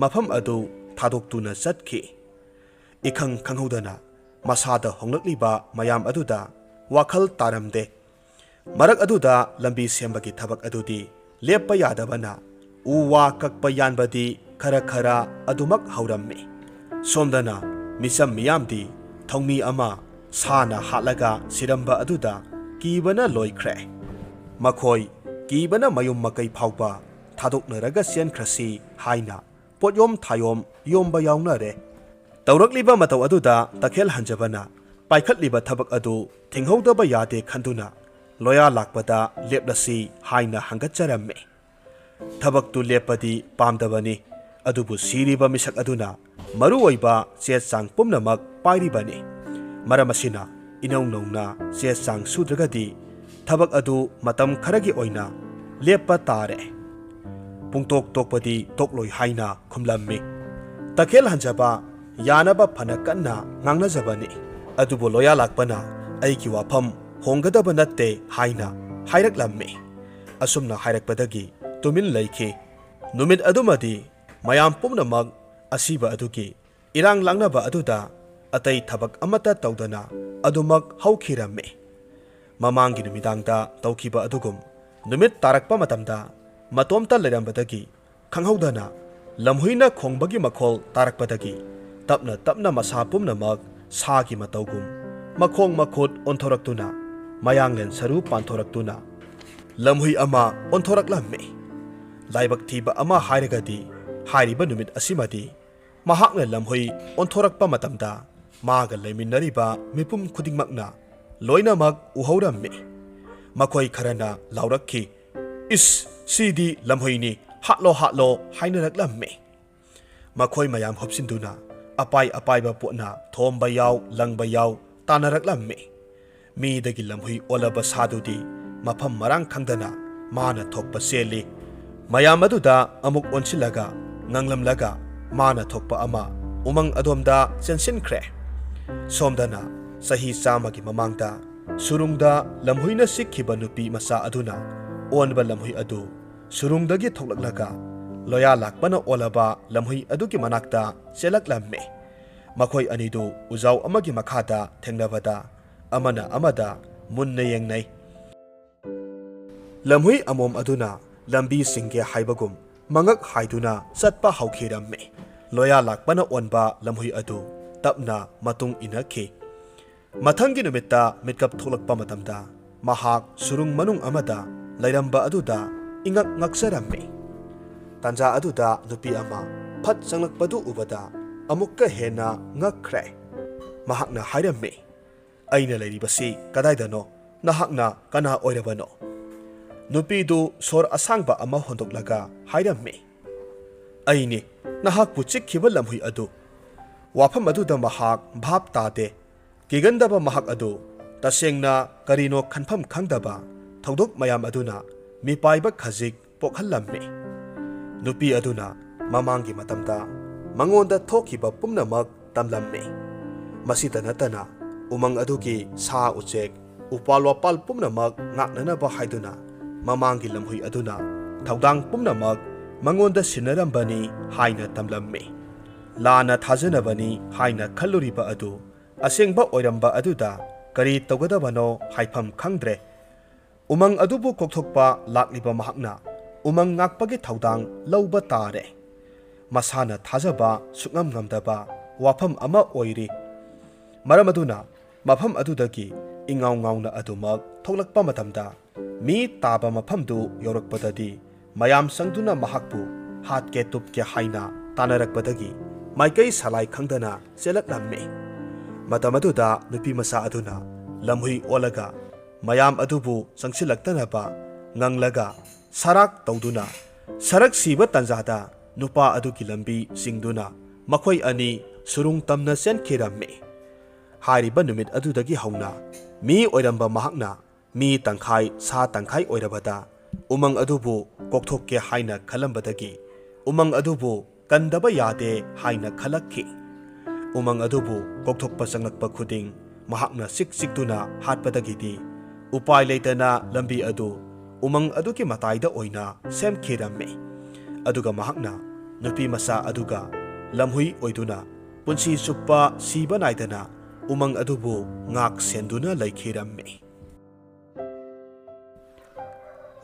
ꯃꯐꯝ ꯑꯗꯨ ꯊꯥꯗꯣꯛꯇꯨꯅ ꯆꯠꯈꯤ꯫ ꯏꯈꯪ ꯈꯪꯍꯧꯗꯅ ꯃꯁꯥꯗ ꯍꯣꯡꯂꯛꯂꯤꯕ ꯃꯌꯥꯝ ꯑꯗꯨꯗ ꯋꯥꯈꯜ ꯇꯥꯔꯝꯗꯦ꯫ ꯃꯔꯛ ꯑꯗꯨꯗ ꯂꯝꯕꯤ ꯁꯦꯝꯕꯒꯤ ꯊꯕꯛ ꯑꯗꯨꯗꯤ ꯂꯦꯞꯄ ꯌꯥꯗꯕꯅ ꯎ ꯋꯥ ꯀꯛꯄ ꯌꯥꯟꯕꯗꯤ ꯈꯔ ꯈꯔ ꯑꯗꯨꯃꯛ ꯍꯧꯔꯝꯃꯤ꯫ ꯁꯣꯝꯗꯅ ꯃꯤꯆꯝ ꯃꯤꯌꯥꯝꯗꯤ ꯊꯧꯃꯤ ꯑꯃ ꯁꯥꯅ ꯍꯥꯠꯂꯒ ꯁꯤꯔꯝꯕ ꯑꯗꯨꯗ ꯀꯤꯕꯅ ꯂꯣꯏꯈ꯭ꯔꯦ꯫ ꯃꯈꯣꯏ ꯀꯤꯕꯅ ꯃꯌꯨꯝ ꯃꯀꯩ ꯐꯥꯎꯕ ꯊꯥꯗꯣꯛꯅꯔꯒ ꯆꯦꯟꯈ꯭ꯔꯁꯤ ꯍꯥꯏꯅ ꯄꯣꯠꯌꯣꯝ ꯊꯥꯌꯣꯝ ꯌꯣꯝꯕ ꯌꯥꯎꯅꯔꯦ꯫ ꯇꯧꯔꯛꯂꯤꯕ ꯃꯇꯧ ꯑꯗꯨꯗ ꯇꯈꯦꯜ ꯍꯟꯖꯕꯅ ꯄꯥꯏꯈꯠꯂꯤꯕ ꯊꯕꯛ ꯑꯗꯨ ꯊꯤꯡꯍꯧꯗꯕ ꯌꯥꯗꯦ ꯈꯟꯗꯨꯅ ꯂꯣꯌꯥ ꯂꯥꯛꯄꯗ ꯂꯦꯞꯂꯁꯤ ꯍꯥꯏꯅ ꯍꯪꯒꯠꯆꯔꯝꯃꯤ꯫ ꯊꯕꯛꯇꯨ ꯂꯦꯞꯄꯗꯤ ꯄꯥꯝꯗꯕꯅꯤ, ꯑꯗꯨꯕꯨ ꯁꯤꯔꯤꯕ ꯃꯤꯁꯛ ꯑꯗꯨꯅ ꯃꯔꯨꯑꯣꯏꯕ ꯆꯦ ꯆꯥꯡ ꯄꯨꯝꯅꯃꯛ ꯄꯥꯏꯔꯤꯕꯅꯤ꯫ ꯃꯔꯝ ꯑꯁꯤꯅ ꯏꯅꯧ ꯅꯧꯅ ꯆꯦ ꯆꯥꯡ ꯁꯨꯗ꯭ꯔꯒꯗꯤ ꯊꯕꯛ ꯑꯗꯨ ꯃꯇꯝ ꯈꯔꯒꯤ ꯑꯣꯏꯅ ꯂꯦꯞꯄ ꯇꯥꯔꯦ꯫ ꯄꯨꯡꯇꯣꯛ ꯇꯣꯛꯄꯗꯤ ꯇꯣꯛꯂꯣꯏ ꯍꯥꯏꯅ ꯈꯨꯝꯂꯝꯃꯤ꯫ ꯇꯈꯦꯜ ꯍꯟꯖꯕ ꯌꯥꯅꯕ ꯐꯅ ꯀꯟꯅ ꯉꯥꯡꯅꯖꯕꯅꯤ, ꯑꯗꯨꯕꯨ ꯂꯣꯌꯥ ꯂꯥꯛꯄꯅ "ꯑꯩꯒꯤ ꯋꯥꯐꯝ ꯍꯣꯡꯒꯗꯕ ꯅꯠꯇꯦ" ꯍꯥꯏꯅ ꯍꯥꯏꯔꯛꯂꯝꯃꯤ꯫ ꯑꯁꯨꯝꯅ ꯍꯥꯏꯔꯛꯄꯗꯒꯤ ꯇꯨꯃꯤꯟ ꯂꯩꯈꯤ꯫ ꯅꯨꯃꯤꯠ ꯑꯗꯨꯃꯗꯤ ꯃꯌꯥꯝ ꯄꯨꯝꯅꯃꯛ ꯑꯁꯤꯕ ꯑꯗꯨꯒꯤ ꯏꯔꯥꯡ ꯂꯥꯡꯅꯕ ꯑꯗꯨꯗ ꯑꯇꯩ ꯊꯕꯛ ꯑꯃꯠꯇ ꯇꯧꯗꯅ ꯑꯗꯨꯃꯛ ꯍꯧꯈꯤꯔꯝꯃꯤ꯫ ꯃꯃꯥꯡꯒꯤ ꯅꯨꯃꯤꯗꯥꯡꯗ ꯇꯧꯈꯤꯕ ꯑꯗꯨꯒꯨꯝ ꯅꯨꯃꯤꯠ ꯇꯥꯔꯛꯄ ꯃꯇꯝꯗ ꯃꯇꯣꯝꯇ ꯂꯩꯔꯝꯕꯗꯒꯤ ꯈꯪꯍꯧꯗꯅ ꯂꯝꯍꯨꯏꯅ ꯈꯣꯡꯕꯒꯤ ꯃꯈꯣꯜ ꯇꯥꯔꯛꯄꯗꯒꯤ ꯇꯞꯅ ꯇꯞꯅ ꯃꯁꯥ ꯄꯨꯝꯅꯃꯛ ꯁꯥꯒꯤ ꯃꯇꯧꯒꯨꯝ ꯃꯈꯣꯡ ꯃꯈꯨꯠ ꯑꯣꯟꯊꯣꯔꯛꯇꯨꯅ ꯃꯌꯥꯡꯂꯦꯟ ꯁꯔꯨ ꯄꯥꯟꯊꯣꯔꯛꯇꯨꯅ ꯂꯝꯍꯨꯏ ꯑꯃ ꯑꯣꯟꯊꯣꯔꯛꯂꯝꯃꯤ꯫ ꯂꯥꯏꯕꯛ ꯊꯤꯕ ꯑꯃ ꯍꯥꯏꯔꯒꯗꯤ, ꯍꯥꯏꯔꯤꯕ ꯅꯨꯃꯤꯠ ꯑꯁꯤꯃꯗꯤ ꯃꯍꯥꯛꯅ ꯂꯝꯍꯨꯏ ꯑꯣꯟꯊꯣꯔꯛꯄ ꯃꯇꯝꯗ ꯃꯥꯒ ꯂꯩꯃꯤꯟꯅꯔꯤꯕ ꯃꯤꯄꯨꯝ ꯈꯨꯗꯤꯡꯃꯛꯅ ꯂꯣꯏꯅꯃꯛ ꯎꯍꯧꯔꯝꯃꯤ꯫ ꯃꯈꯣꯏ ꯈꯔꯅ ꯂꯥꯎꯔꯛꯈꯤ, "ꯏꯁ, ꯁꯤꯗꯤ ꯂꯝꯍꯨꯏꯅꯤ, ꯍꯥꯠꯂꯣ, ꯍꯥꯠꯂꯣ" ꯍꯥꯏꯅꯔꯛꯂꯝꯃꯤ꯫ ꯃꯈꯣꯏ ꯃꯌꯥꯝ ꯍꯨꯞꯁꯤꯟꯗꯨꯅ ꯑꯄꯥꯏ ꯑꯄꯥꯏꯕ ꯄꯣꯠꯅ ꯊꯣꯝꯕ ꯌꯥꯎ, ꯂꯪꯕ ꯌꯥꯎ ꯇꯥꯟꯅꯔꯛꯂꯝꯃꯤ꯫ ꯃꯤꯗꯒꯤ ꯂꯝꯍꯨꯏ ꯑꯣꯜꯂꯕ ꯁꯥꯗꯨꯗꯤ ꯃꯐꯝ ꯃꯔꯥꯡ ꯈꯪꯗꯅ ꯃꯥꯅ ꯊꯣꯛꯄ ꯆꯦꯜꯂꯤ꯫ ꯃꯌꯥꯝ ꯑꯗꯨꯗ ꯑꯃꯨꯛ ꯑꯣꯟꯁꯤꯜꯂꯒ ꯉꯪꯂꯝꯂꯒ ꯃꯥꯅ ꯊꯣꯛꯄ ꯑꯃ ꯎꯃꯪ ꯑꯗꯣꯝꯗ ꯆꯦꯟꯁꯤꯟꯈ꯭ꯔꯦ꯫ ꯁꯣꯝꯗꯅ ꯆꯍꯤ ꯆꯥꯝꯃꯒꯤ ꯃꯃꯥꯡꯗ ꯁꯨꯔꯨꯡꯗ ꯂꯝꯍꯨꯏꯅ ꯆꯤꯛꯈꯤꯕ ꯅꯨꯄꯤ ꯃꯆꯥ ꯑꯗꯨꯅ ꯑꯣꯟꯕ ꯂꯝꯍꯨꯏ ꯑꯗꯨ ꯁꯨꯔꯨꯡꯗꯒꯤ ꯊꯣꯛꯂꯛꯂꯒ ꯂꯣꯌꯥ ꯂꯥꯛꯄꯅ ꯑꯣꯜꯂꯕ ꯂꯝꯍꯨꯏ ꯑꯗꯨꯒꯤ ꯃꯅꯥꯛꯇ ꯆꯦꯜꯂꯛꯂꯝꯃꯤ꯫ ꯃꯈꯣꯏ ꯑꯅꯤꯗꯨ ꯎꯖꯥꯎ ꯑꯃꯒꯤ ꯃꯈꯥꯗ ꯊꯦꯡꯅꯕꯗ ꯑꯃꯅ ꯑꯃꯗ ꯃꯨꯟꯅ ꯌꯦꯡꯅꯩ꯫ ꯂꯝꯍꯨꯏ ꯑꯃꯣꯝ ꯑꯗꯨꯅ ꯂꯝꯕꯤ ꯆꯤꯡꯒꯦ ꯍꯥꯏꯕꯒꯨꯝ ꯃꯉꯛ ꯍꯥꯏꯗꯨꯅ ꯆꯠꯄ ꯍꯧꯈꯤꯔꯝꯃꯤ꯫ ꯂꯣꯌꯥ ꯂꯥꯛꯄꯅ ꯑꯣꯟꯕ ꯂꯝꯍꯨꯏ ꯑꯗꯨ ꯇꯞꯅ ꯃꯇꯨꯡ ꯏꯟꯅꯈꯤ꯫ ꯃꯊꯪꯒꯤ ꯅꯨꯃꯤꯠꯇ ꯃꯤꯠꯀꯞ ꯊꯣꯛꯂꯛꯄ ꯃꯇꯝꯗ ꯃꯍꯥꯛ ꯁꯨꯔꯨꯡ ꯃꯅꯨꯡ ꯑꯃꯗ ꯂꯩꯔꯝꯕ ꯑꯗꯨꯗ ꯏꯉꯛ ꯉꯛꯆꯔꯝꯃꯤ꯫ ꯇꯥꯟꯖꯥ ꯑꯗꯨꯗ ꯅꯨꯄꯤ ꯑꯃ ꯐꯠ ꯆꯪꯂꯛꯄꯗꯨ ꯎꯕꯗ ꯑꯃꯨꯛꯀ ꯍꯦꯟꯅ ꯉꯛꯈ꯭ꯔꯦ꯫ ꯃꯍꯥꯛꯅ ꯍꯥꯏꯔꯝꯃꯤ, "ꯑꯩꯅ ꯂꯩꯔꯤꯕꯁꯤ ꯀꯗꯥꯏꯗꯅꯣ? ꯅꯍꯥꯛꯅ ꯀꯅꯥ ꯑꯣꯏꯔꯕꯅꯣ?" ꯅꯨꯄꯤꯗꯨ ꯁꯣꯔ ꯑꯁꯥꯡꯕ ꯑꯃ ꯍꯣꯟꯗꯣꯛꯂꯒ ꯍꯥꯏꯔꯝꯃꯤ, "ꯑꯩꯅꯤ, ꯅꯍꯥꯛꯄꯨ ꯆꯤꯛꯈꯤꯕ ꯂꯝꯍꯨꯏ ꯑꯗꯨ꯫" ꯋꯥꯐꯝ ꯑꯗꯨꯗ ꯃꯍꯥꯛ ꯚꯥꯞ ꯇꯥꯗꯦ꯫ ꯀꯤꯒꯟꯗꯕ ꯃꯍꯥꯛ ꯑꯗꯨ ꯇꯁꯦꯡꯅ ꯀꯔꯤꯅꯣ ꯈꯟꯐꯝ ꯈꯪꯗꯕ ꯊꯧꯗꯣꯛ ꯃꯌꯥꯝ ꯑꯗꯨꯅ ꯃꯤꯄꯥꯏꯕ ꯈꯖꯤꯛ ꯄꯣꯛꯍꯜꯂꯝꯃꯤ꯫ ꯅꯨꯄꯤ ꯑꯗꯨꯅ ꯃꯃꯥꯡꯒꯤ ꯃꯇꯝꯗ ꯃꯉꯣꯟꯗ ꯊꯣꯛꯈꯤꯕ ꯄꯨꯝꯅꯃꯛ ꯇꯝꯂꯝꯃꯤ꯫ ꯃꯁꯤꯇ ꯅꯠꯇꯅ ꯎꯃꯪ ꯑꯗꯨꯒꯤ ꯁꯥ ꯎꯆꯦꯛ, ꯎꯄꯥꯜ ꯋꯥꯄꯥꯜ ꯄꯨꯝꯅꯃꯛ ꯉꯥꯛꯅꯅꯕ ꯍꯥꯏꯗꯨꯅ ꯃꯃꯥꯡꯒꯤ ꯂꯝꯍꯨꯏ ꯑꯗꯨꯅ ꯊꯧꯗꯥꯡ ꯄꯨꯝꯅꯃꯛ ꯃꯉꯣꯟꯗ ꯁꯤꯟꯅꯔꯝꯕꯅꯤ ꯍꯥꯏꯅ ꯇꯝꯂꯝꯃꯤ꯫ ꯂꯥꯟꯅ ꯊꯥꯖꯅꯕꯅꯤ ꯍꯥꯏꯅ ꯈꯜꯂꯨꯔꯤꯕ ꯑꯗꯨ ꯑꯁꯦꯡꯕ ꯑꯣꯏꯔꯝꯕ ꯑꯗꯨꯗ ꯀꯔꯤ ꯇꯧꯒꯗꯕꯅꯣ ꯍꯥꯏꯐꯝ ꯈꯪꯗ꯭ꯔꯦ꯫ ꯎꯃꯪ ꯑꯗꯨꯕꯨ ꯀꯣꯛꯊꯣꯛꯄ ꯂꯥꯛꯂꯤꯕ ꯃꯍꯥꯛꯅ ꯎꯃꯪ ꯉꯥꯛꯄꯒꯤ ꯊꯧꯗꯥꯡ ꯂꯧꯕ ꯇꯥꯔꯦ꯫ ꯃꯁꯥꯅ ꯊꯥꯖꯕ ꯁꯨꯛꯉꯝ ꯉꯝꯗꯕ ꯋꯥꯐꯝ ꯑꯃ ꯑꯣꯏꯔꯤ꯫ ꯃꯔꯝ ꯑꯗꯨꯅ ꯃꯐꯝ ꯑꯗꯨꯗꯒꯤ ꯏꯉꯥꯎ ꯉꯥꯎꯅ ꯑꯗꯨꯃꯛ ꯊꯣꯛꯂꯛꯄ ꯃꯇꯝꯗ, ꯃꯤ ꯇꯥꯕ ꯃꯐꯝꯗꯨ ꯌꯧꯔꯛꯄꯗꯗꯤ, ꯃꯌꯥꯝ ꯆꯪꯗꯨꯅ ꯃꯍꯥꯛꯄꯨ ꯍꯥꯠꯀꯦ ꯇꯨꯞꯀꯦ ꯍꯥꯏꯅ ꯇꯥꯟꯅꯔꯛꯄꯗꯒꯤ ꯃꯥꯏꯀꯩ ꯁꯂꯥꯏ ꯈꯪꯗꯅ ꯆꯦꯜꯂꯛꯂꯝꯃꯤ꯫ ꯃꯇꯝ ꯑꯗꯨꯗ ꯅꯨꯄꯤ ꯃꯆꯥ ꯑꯗꯨꯅ ꯂꯝꯍꯨꯏ ꯑꯣꯜꯂꯒ ꯃꯌꯥꯝ ꯑꯗꯨꯕꯨ ꯆꯪꯁꯤꯜꯂꯛꯇꯅꯕ ꯉꯪꯂꯒ ꯁꯔꯥꯛ ꯇꯧꯗꯨꯅ, ꯁꯔꯛ ꯁꯤꯕ ꯇꯟꯖꯥꯗ ꯅꯨꯄꯥ ꯑꯗꯨꯒꯤ ꯂꯝꯕꯤ ꯆꯤꯡꯗꯨꯅ ꯃꯈꯣꯏ ꯑꯅꯤ ꯁꯨꯔꯨꯡ ꯇꯝꯅ ꯆꯦꯟꯈꯤꯔꯝꯃꯤ꯫ ꯍꯥꯏꯔꯤꯕ ꯅꯨꯃꯤꯠ ꯑꯗꯨꯗꯒꯤ ꯍꯧꯅ ꯃꯤ ꯑꯣꯏꯔꯝꯕ ꯃꯍꯥꯛꯅ ꯃꯤ ꯇꯪꯈꯥꯏ ꯁꯥ ꯇꯪꯈꯥꯏ ꯑꯣꯏꯔꯕꯗ ꯎꯃꯪ ꯑꯗꯨꯕꯨ ꯀꯣꯛꯊꯣꯛꯀꯦ ꯍꯥꯏꯅ ꯈꯜꯂꯝꯕꯗꯒꯤ ꯎꯃꯪ ꯑꯗꯨꯕꯨ ꯀꯟꯗꯕ ꯌꯥꯗꯦ ꯍꯥꯏꯅ ꯈꯜꯂꯛꯈꯤ꯫ ꯎꯃꯪ ꯑꯗꯨꯕꯨ ꯀꯣꯛꯊꯣꯛꯄ ꯆꯪꯂꯛꯄ ꯈꯨꯗꯤꯡ ꯃꯍꯥꯛꯅ ꯆꯤꯛ ꯆꯤꯛꯇꯨꯅ ꯍꯥꯠꯄꯗꯒꯤꯗꯤ ꯎꯄꯥꯏ ꯂꯩꯇꯅ ꯂꯝꯕꯤ ꯑꯗꯨ ꯎꯃꯪ ꯑꯗꯨꯒꯤ ꯃꯇꯥꯏꯗ ꯑꯣꯏꯅ ꯁꯦꯝꯈꯤꯔꯝꯃꯤ꯫ ꯑꯗꯨꯒ ꯃꯍꯥꯛꯅ ꯅꯨꯄꯤ ꯃꯆꯥ ꯑꯗꯨꯒ ꯂꯝꯍꯨꯏ ꯑꯣꯏꯗꯨꯅ ꯄꯨꯟꯁꯤ ꯆꯨꯞꯄ ꯁꯤꯕ ꯅꯥꯏꯗꯅ ꯎꯃꯪ ꯑꯗꯨꯕꯨ ꯉꯥꯛ ꯁꯦꯟꯗꯨꯅ ꯂꯩꯈꯤꯔꯝꯃꯤ꯫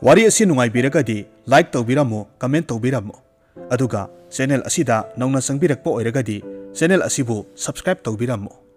ꯋꯥꯔꯤ ꯑꯁꯤ ꯅꯨꯡꯉꯥꯏꯕꯤꯔꯒꯗꯤ like ꯇꯧꯕꯤꯔꯝꯃꯨ, comment ꯇꯧꯕꯤꯔꯝꯃꯨ꯫ ꯑꯗꯨꯒ channel ꯑꯁꯤꯗ ꯅꯧꯅ ꯆꯪꯕꯤꯔꯛꯄ ꯑꯣꯏꯔꯒꯗꯤ channel ꯑꯁꯤꯕꯨ subscribe ꯇꯧꯕꯤꯔꯝꯃꯨ꯫